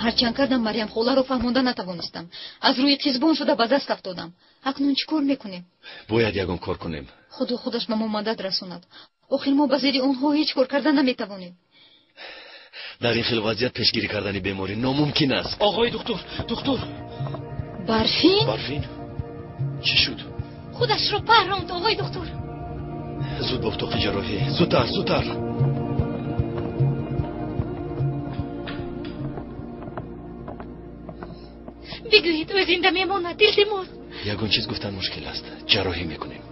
Ҳарчанд кардам, Марьям холаро фаҳмонда натавонистам. Аз рӯи қизбон шуда ба даст афтодам. Акнун чӣ кор мекунем? Бояд ягон кор кунем. Худо худаш ба мо мадад расонад. Охир мо ба зери онҳо ҳеҷ кор карда наметавонем. Дар ин хел вазъият пешгирӣ кардани беморӣ номумкин аст. Оғои духтур, духтур! Барфин? Барфин? Чӣ шуд? Худашро парронд, оғои духтур. Зуд ба утоқи ҷарроҳӣ. Зудтар, зудтар. Бигӯед, ӯ зинда мемонад, илтимос. Ягон чиз гуфтан мушкил аст. Ҷарроҳӣ мекунем.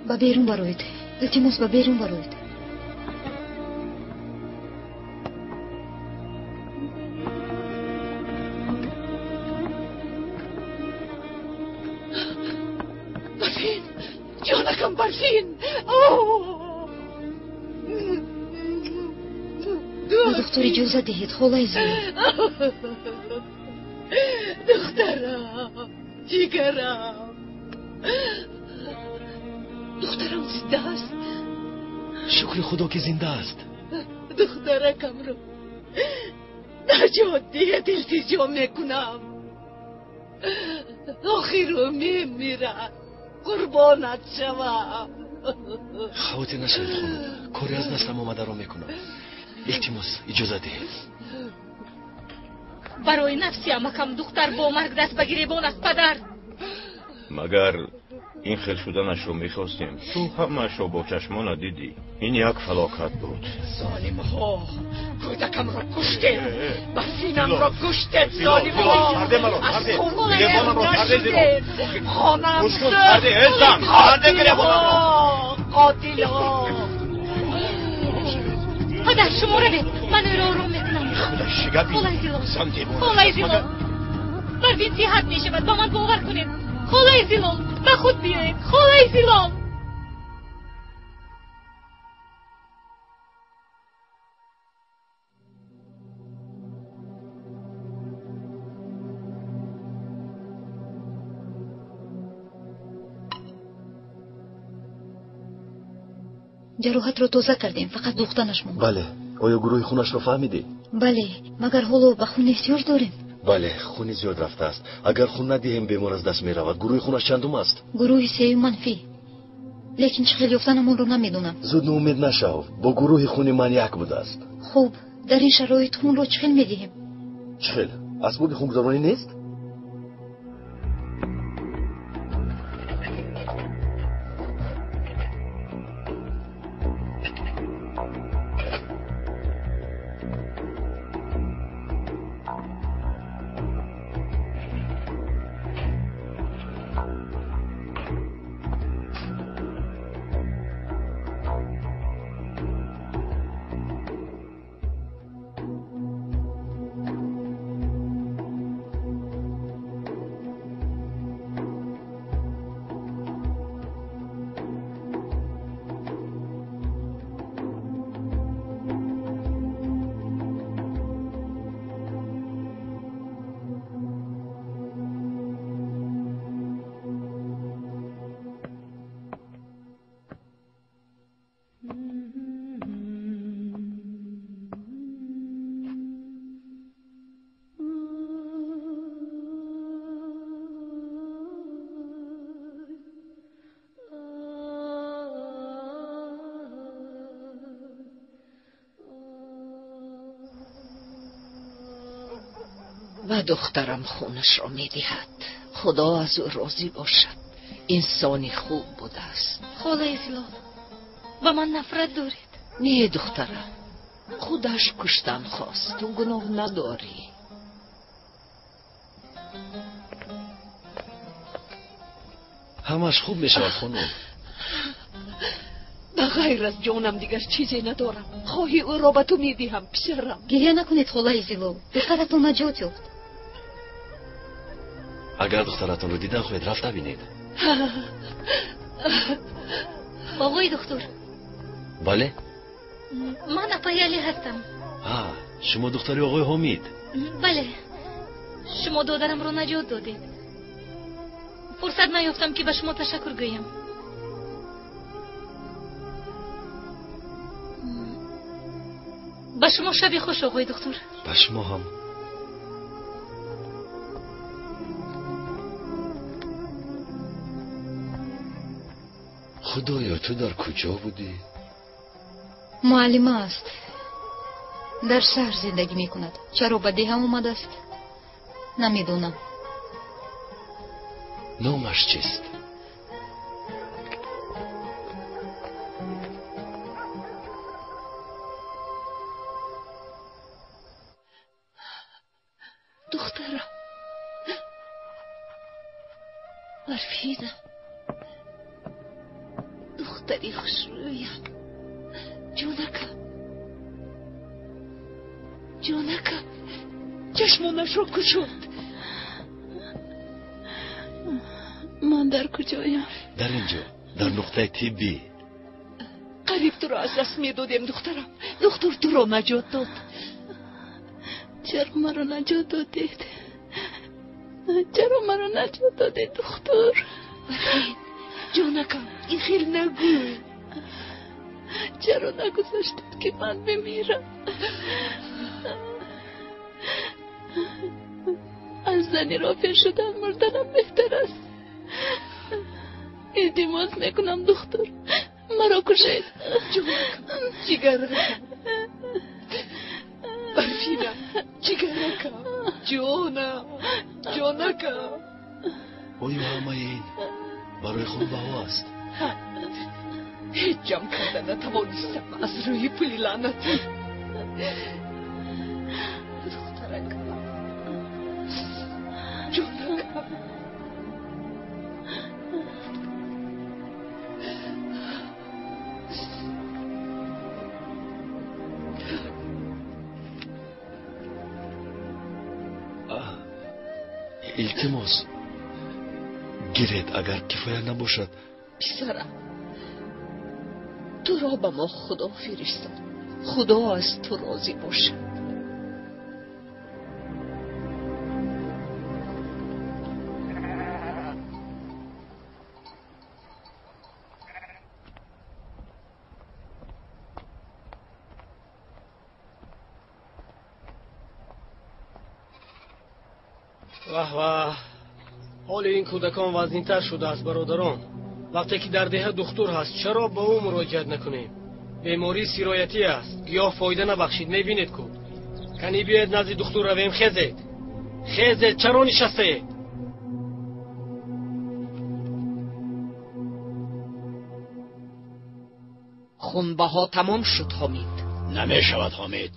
Ба берун бароед. Илтимос, ба берун бароед. Барфин, Духтаракам Барфин. Ба духтур иҷоза диҳед, холаи Зилол. Духтарам, ҷигарам. Духтарам зинда аст. Шукри Худо ки зинда аст. Духтаракамро наҷот диҳед, илтиҷо мекунам. Охир ӯ мемирад. Қурбонат шавам. Хавотир нашавед, хонум. Коре аз дастам омадаро мекунам. Илтимос, иҷоза диҳед. Барои нафси амакам духтар бо марг даст ба гиребон аст, падар. Магар ин хел шуданашро мехостем? Ту ҳамаашро бо чашмона дидӣ. Ин як фалокат буд. Золимҳо кӯдакамро куштед, Барфинамро куштед, золимҳо. Аз хун нашудед, хонаам сӯхт. Қотилҳо. Падар, шумо равед, ман ӯро ором мекунам. Холаи Зилол, Барфин сиҳат мешавад, ба ман бовар кунед. Холаи Зилол, ба худ биёед. Холаи Зилол. Ҷароҳатро тоза кардем, фақат духтанаш монд. Бале. Оё гурӯҳи хунашро фаҳмидӣ? Бале, магар ҳоло ба хун эҳтиёҷ дорем? Бале, хуни зиёд рафтааст. Агар хун надиҳем, бемор аз даст меравад. Гурӯҳи хунаш чандум аст? Гурӯҳи сеюм манфӣ. Лекин чӣ хел ёфтанам онро намедонам. Зуд ноумед нашав. Бо гурӯҳи хуни ман як будааст. Хуб, дар ин шароит хунро чӣ хел медиҳем? Чӣ хел? Асбоби хунгузаронӣ нест? Ва духтарам хунашро медиҳад. Худо аз ӯ розӣ бошад. Инсони хуб будааст. Холаи Зилол, ба ман нафрат доред? Не, духтарам, худаш куштан хост. Ту гуноҳ надорӣ. Ҳамаш хуб мешавад, хонум. Ба ғайр аз ҷонам дигар чизе надорам. Хоҳӣ ӯро ба ту медиҳам, писарам. Гиря накунед, холаи Зилол. Духтаратон наҷот ёфт. Агар духтаратонро дидан хоҳед, рафта бинед. Оғои духтур. Бале? Ман апаи Али ҳастам. Шумо духтари оғои Ҳомид? Бале. Шумо додарамро наҷот додед. Фурсат наёфтам ки ба шумо ташаккур гӯям. Ба шумо шаби хуш, оғои духтур. Ба шумо ҳам. Худоё, ту дар куҷо будӣ? Муаллима аст. Дар шаҳр зиндагӣ мекунад. Чаро ба деҳам омадааст? Намедонам. Номаш чист? Духтарам, Барфина, духтари хушрӯям, ҷонакам, ҷонакам, чашмонашро кушод. Ман дар куҷоям? Дар ин ҷо. Дар нуқтаи тиббӣ. Қариб туро аз даст медодем, духтарам. Духтур туро наҷот дод. Чаро маро наҷот додед? Чаро маро наҷот додед, духтур? Барфин, ҷонакам, ин хел нагӯй. Чаро нагузоштед, ки ман бимирам? Аз зани рофеъ шудан мурданам беҳтар аст. Илтимос мекунам, духтур, маро кушед. Ҷонакам, ҷигаракам, Барфинам, ҷигаракам, ҷонам, ҷонакам. Оё ҳамаи ин барои хунбаҳо аст? Ҳеҷ ҷамъ карда натавонистам аз рӯи пули лаънатӣ. Духтаракам, ҷонакам. Илтимос, гиред, агар кифоя набошад. Писарам, туро ба мо Худо фиристод. Худо аз ту розӣ бошад. Ваҳ ваҳ, ҳоли ин кӯдакон вазнинтар шудааст, бародарон. Вақте ки дар деҳа духтур ҳаст, чаро ба ӯ муроҷиат накунем? Беморӣ сироятӣ аст, гиёҳ фоида набахшид, мебинед ку. Кани биёед назди духтур равем. Хезед, хезед, чаро нишастаед? Хунбаҳо тамом шуд, Ҳомид. Намешавад, Ҳомид.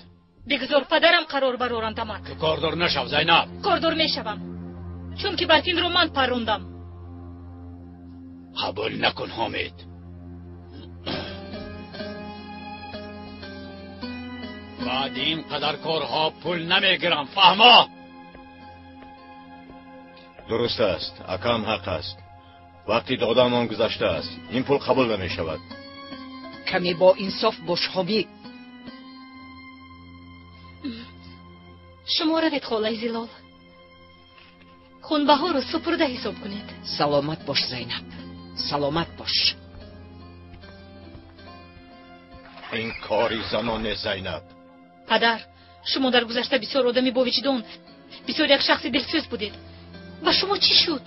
Бигзор падарам қарор бароранд амак. Ту кордор нашав, Зайнаб. Кордор мешавам, чунки Барфинро ман паррондам. Қабул накун, Ҳомид. Баъди ин қадар корҳо пул намегирам, фаҳмо? Дуруст аст, акам ҳақ аст. Вақти додамон гузаштааст, ин пул қабул намешавад. Каме бо инсоф бош, Ҳомид. Шумо равед, холаи Зилол. Хунбаҳоро супурда ҳисоб кунед. Саломат бош, Зайнаб, саломат бош. Ин кори занон нест, Зайнаб. Падар, шумо дар гузашта бисёр одами бовиҷдон, бисёр як шахси дилсӯз будед. Ба шумо чӣ шуд?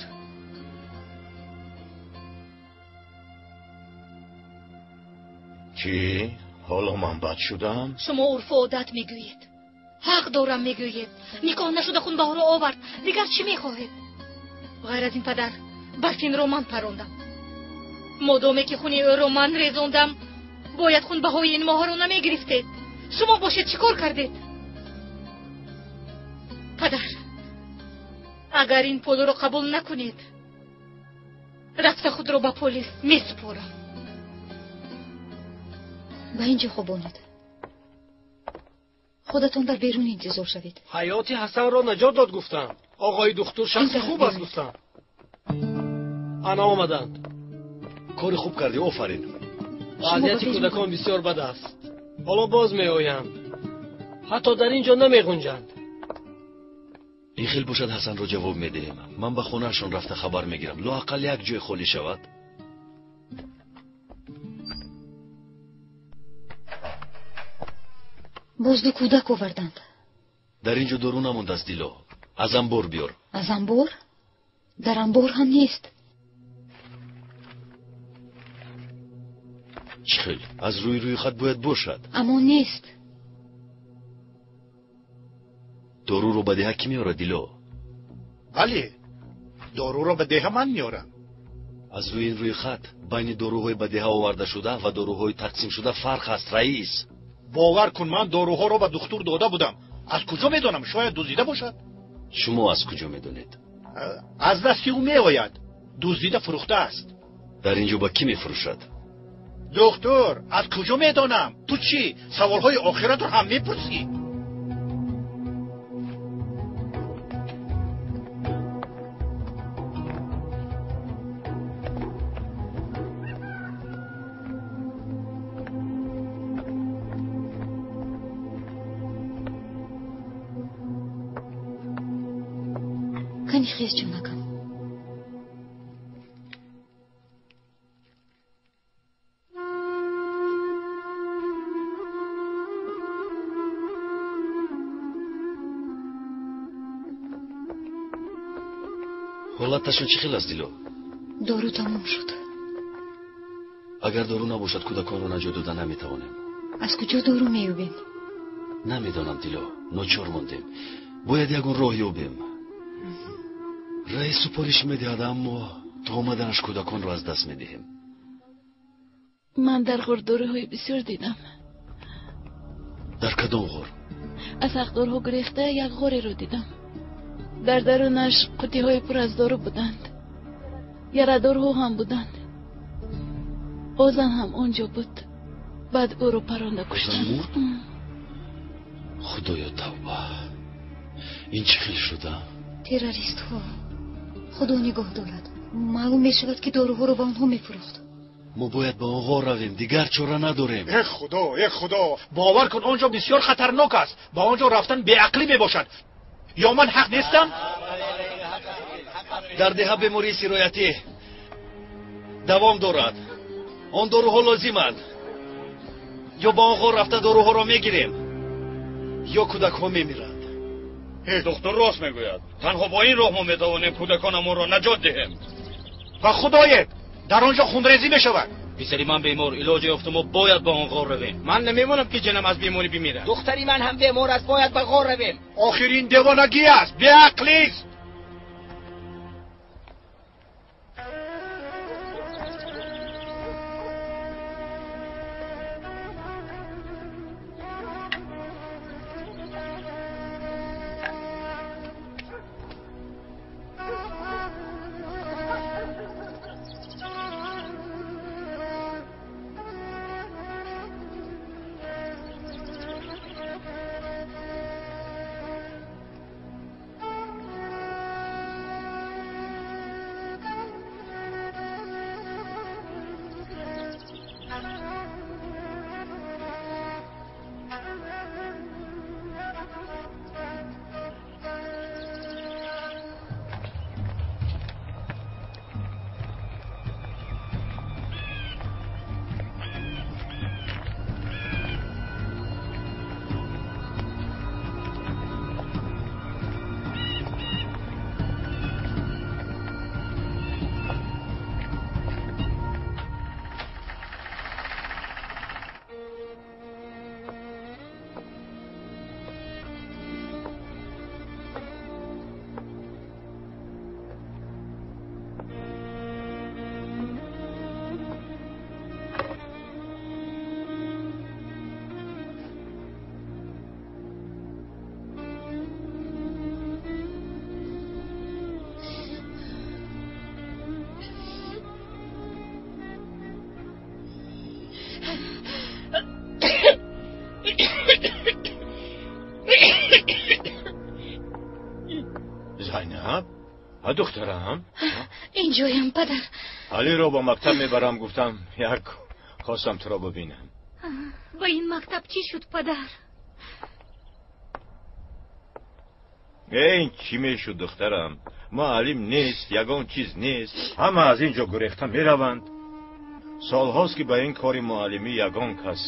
Чӣ? Ҳоло ман бад шудам? Шумо урфу одат мегӯед, ҳақ дорам мегӯед, никоҳ нашуда хунбаҳоро овард. Дигар чӣ мехоҳед? Ғайр аз ин, падар, Барфинро ман парондам. Модоме ки хуни ӯро ман резондам, бояд хунбаҳои ин моҳаро намегирифтед. Шумо бошед, чӣ кор кардед? Падар, агар ин пулро қабул накунед, рафта худро ба полис месупорам. Ба ин ҷо хобонед. Худатон дар берун интизор шавед. Ҳаёти Ҳасанро наҷот дод, гуфтам. Оғои духтур шахси хуб аст, гуфтам. Ана омаданд. Кори хуб кардӣ, офарин. Вазъияти кӯдакон бисёр бад аст. Ҳоло боз меоянд. Ҳатто дар ин ҷо намеғунҷанд. Ин хел бошад, Ҳасанро ҷавоб медиҳем. Ман ба хонаашон рафта хабар мегирам. Лоақал як ҷой холӣ шавад. Боз ду кӯдак оварданд. Дар ин ҷо дору намондааст, Дило. Аз амбор биёр. Аз амбор? Дар амбор ҳам нест. Чӣ хел? Аз рӯи рӯйхат бояд бошад. Аммо нест. Доруро ба деҳа кӣ меорад, Дило? Бале, доруро ба деҳа ман меорам. Аз рӯи ин рӯйхат байни доруҳои ба деҳа овардашуда ва доруҳои тақсимшуда фарқ ҳаст, раис. Бовар кун, ман доруҳоро ба духтур дода будам. Аз куҷо медонам? Шояд дуздида бошад. Шумо аз куҷо медонед? Аз дасти ӯ меояд. Дуздида фурӯхтааст. Дар ин ҷо ба кӣ мефурӯшад? Духтур, аз куҷо медонам? Ту чӣ? Саволҳои охиратро ҳам мепурсӣ? Кани хез, ҷонакам. Ҳолаташон чӣ хел аст, Дило? Дору тамом шуд. Агар дору набошад, кӯдаконро наҷот дода наметавонем. Аз куҷо дору меёбем? Намедонам, Дило, ночор мондем. Бояд ягон роҳ ёбем. Раис супориш медиҳад, аммо то омаданаш кӯдаконро аз даст медиҳем. Ман дар ғор доруҳои бисёр дидам. Дар кадом ғор? Аз ҳақдорҳо гурехта як ғореро дидам. Дар дарунаш қуттиҳои пур аз дору буданд. Ярадорҳо ҳам буданд. Озан ҳам он ҷо буд. Баъд ӯро паронда куштанд. Мурд? Худоё, тавба! Ин чӣ хел шуда? Террористҳо. Худо нигоҳ дорад. Маълум мешавад, ки доруҳоро ба онҳо мефурӯхт. Мо бояд ба он ғор равем, дигар чора надорем. Э худо, э худо, бовар кун, он ҷо бисёр хатарнок аст. Ба он ҷо рафтан беақлӣ мебошад. Ё ман ҳақ нестам? Дар деҳа бемории сироятӣ давом дорад. Он доруҳо лозиманд. Ё ба он ғор рафта доруҳоро мегирем, ё кӯдакҳо мемиранд. Духтур рост мегӯяд. Танҳо бо ин роҳ мо метавонем кӯдаконамонро наҷот диҳем. Ба худоед, дар он ҷо хунрезӣ мешавад. Писари ман бемор, илоҷ ёфта мо бояд ба он ғор равем. Ман намемонам, ки ҷанам аз беморӣ бимирад. Духтари ман ҳам бемор аст, бояд ба ғор равем. Охир ин девонагӣ аст, беақлист. Зайнаб, ҳа духтарам? Инҷоям, падар. Алиро ба мактаб мебарам, гуфтам, як хостам туро бибинам. Ба ин мактаб чӣ шуд, падар? Ин чӣ мешуд, духтарам? Муаллим нест, ягон чиз нест. Ҳама аз ин ҷо гурехта мераванд. Солҳост, ки ба ин кори муаллимӣ ягон кас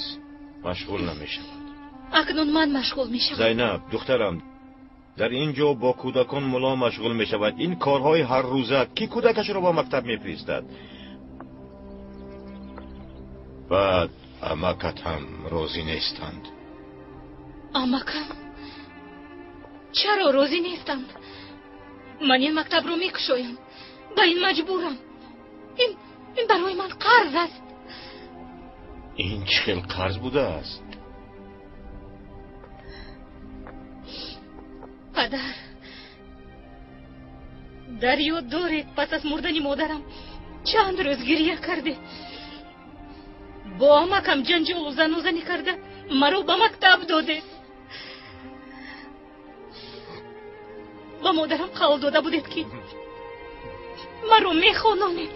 машғул намешавад. Акнун ман машғул мешавам. Зайнаб, духтарам, дар ин ҷо бо кӯдакон мулло машғул мешавад. Ин корҳои ҳаррӯза кӣ кӯдакашро ба мактаб мефиристад? Баъд амакат ҳам розӣ нестанд. Амакам? Чаро розӣ нестанд? Ман ин мактабро мекушоям. Ба ин маҷбурам. Ин барои ман қарз аст. Ин чӣ хел қарз будааст? Падар, дар ёд доред, пас аз мурдани модарам чанд рӯз гиря кардед. Бо амакам ҷанҷолу занозанӣ карда маро ба мактаб додед. Ба модарам қавл дода будед, ки маро мехононед.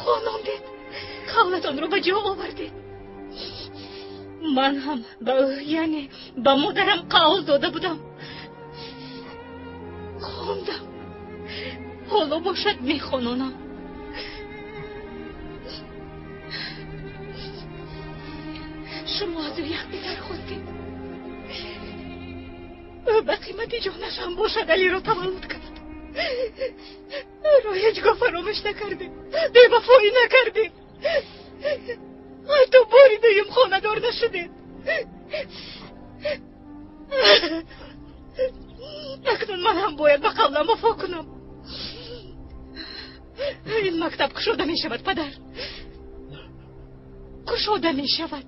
Хонондед, қавлатонро ба ҷо овардед. Ман ҳам ба ӯ, яъне ба модарам қавл дода будам. Хондам. Боло бошад мехононам. Шумо аз ӯ як писар хостед. Ӯ ба қимати ҷонаш ҳам бошад Алиро таваллуд кард. Ӯро ҳеҷ гоҳ фаромӯш накардем, бевафоӣ накардем. Ҳатто бори дуюм хонадор нашудем. Акнун ман ҳам бояд ба қавлам вафо кунам. Ин мактаб кушода мешавад, падар. Кушода мешавад.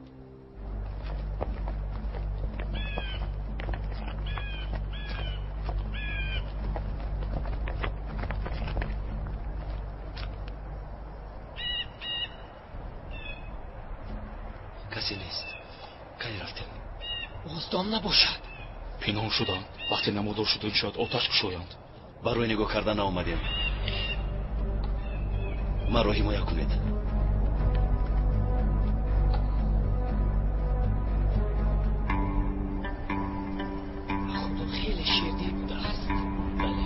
Касе нест. Кай рафтем? Оздон набошад. Пинҳон шуданд. Вақте намудор шудем, шояд оташ кушоянд. Барои нигоҳ кардан наомадем. Маро ҳимоя кунед. Худо хеле ширдил будааст. Бале.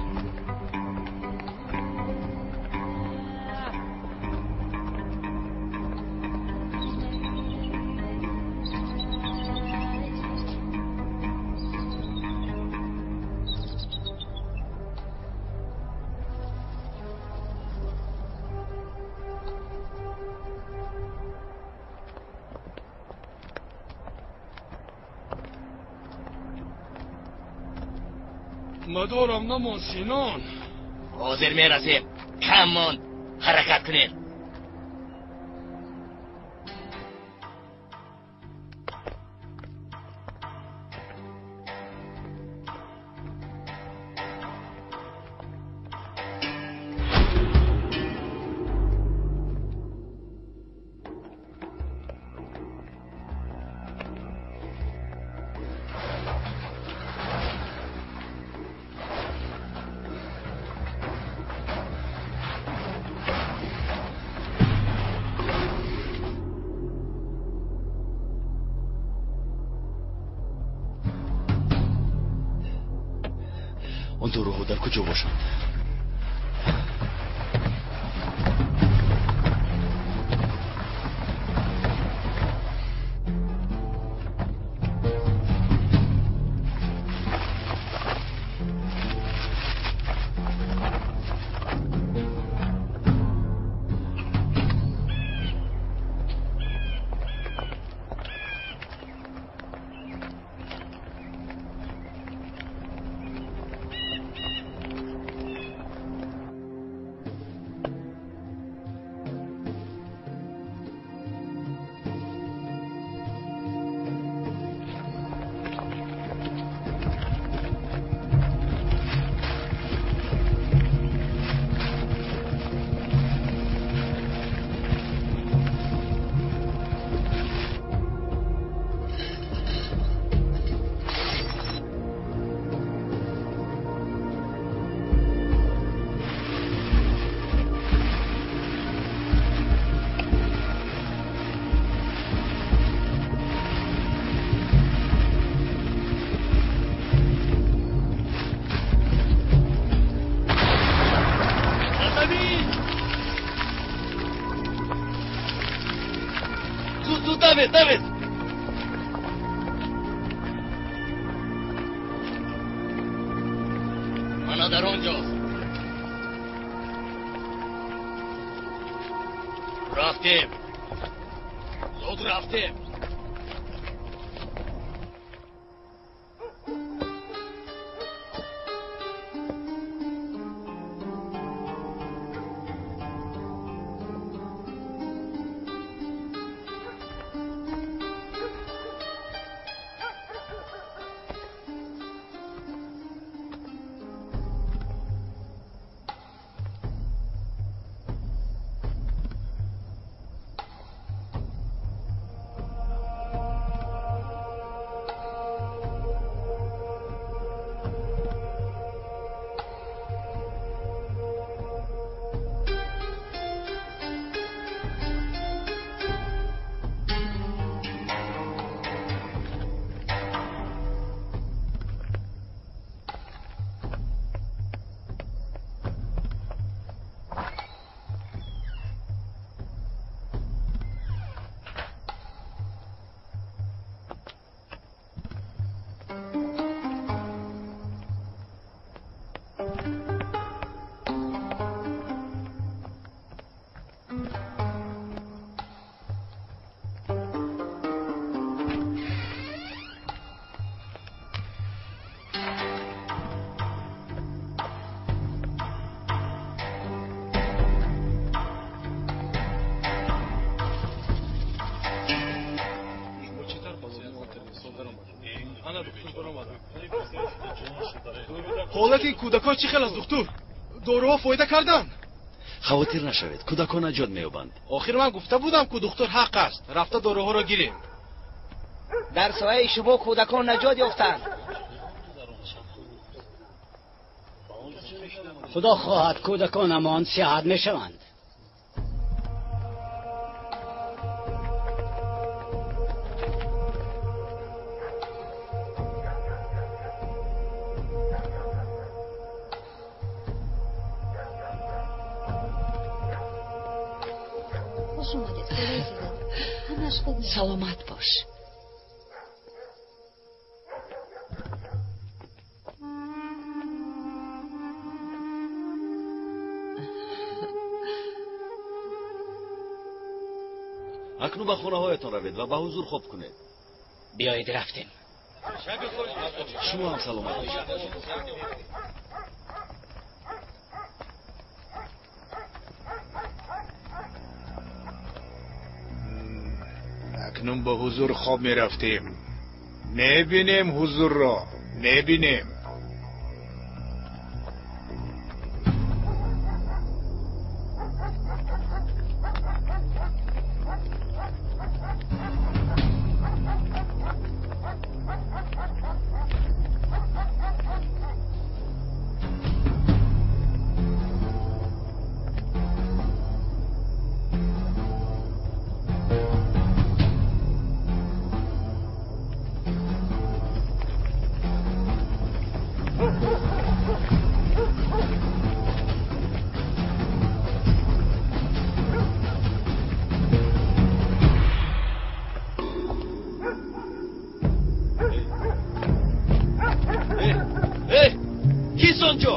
Мадорам намон, Синон. Ҳозир мерасем. Кам монд. Ҳаракат кунем. Он доруҳо дар куҷо бошанд? Давид, Давид! Мана дар он ҷост. Рафтем. Зуд рафтем. Ҳолати кӯдакон чӣ хел аст, духтур? Доруҳо фоида карданд? Хавотир нашавед, кӯдакон наҷот меёбанд. Охир ман гуфта будам, ку духтур ҳақ аст. Рафта доруҳоро гирем. Дар сояи шумо кӯдакон наҷот ёфтанд. Худо хоҳад кӯдаконамон сиҳат мешаванд. Хуш омадед, холаи Зилол. Ҳамааш хуб мешавад. Саломат бош. Акнун ба хонаҳоятон равед ва ба ҳузур хоб кунед. Биёед рафтем. Шумо ҳам саломат бошед. Акнун ба ҳузур хоб мерафтем. Мебинем ҳузурро, мебинем. Кист онҷо?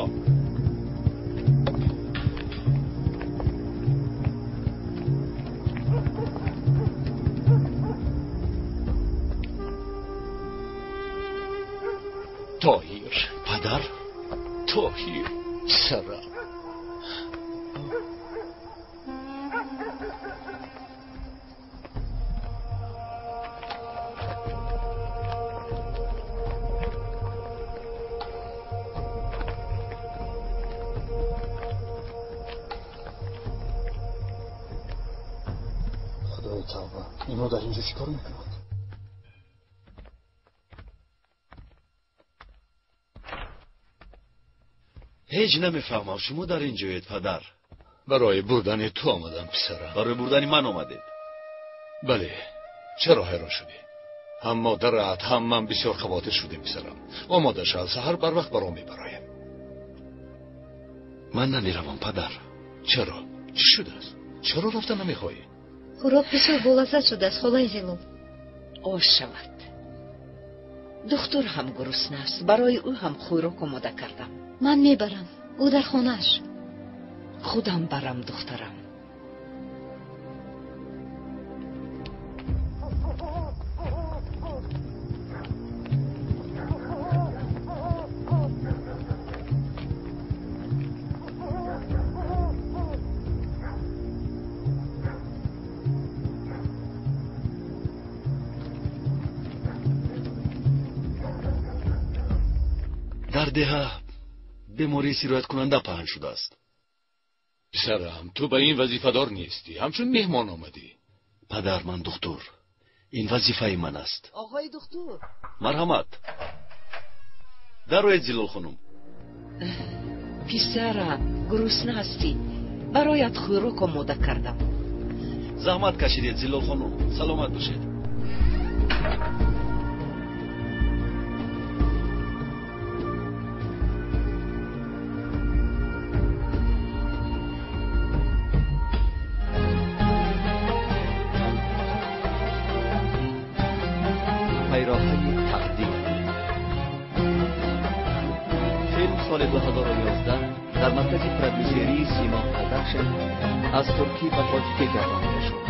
Тоҳир. Падар? Тоҳир, писарам. Худои тавба, инҳо дар инҷо чӣ кор мекунанд? Ҳеҷ намефаҳмам, шумо дар ин ҷоед, падар? Барои бурдани ту омадам, писарам. Барои бурдани ман омадед? Бале. Чаро ҳайрон шудӣ? Ҳам модарат, ҳам ман бисёр хавотир шудем, писарам. Омода шав, саҳар барвақт баром мебароем. Ман намеравам, падар. Чаро? Чӣ шудааст? Чаро рафта намехоҳӣ? Хӯрок бисёр болаззат шудааст, холаи Зилол. Ош шавад. Духтур ҳам гурусна аст. Барои ӯ ҳам хӯрок омода кардам. Ман мебарам. Ӯ дар хонааш. Худам барам, духтарам. Дар деҳа бемории сирояткунанда паҳн шудааст. Писарам, ту ба ин вазифадор нестӣ, ҳамчун меҳмон омадӣ. Падар, ман духтур. Ин вазифаи ман аст. Оғои духтур. Марҳамат. Дароед, Зилол хонум. Писарам, гурусна ҳастӣ. Бароят хӯрок омода кардам. Заҳмат кашидед, Зилол хонум. Саломат бошед. Пайроҳаи тақдир. Филм соли 2011 дар маркази продюсерии Симо Продакшн аз туркӣ ба тоҷикӣ гардонида шуд.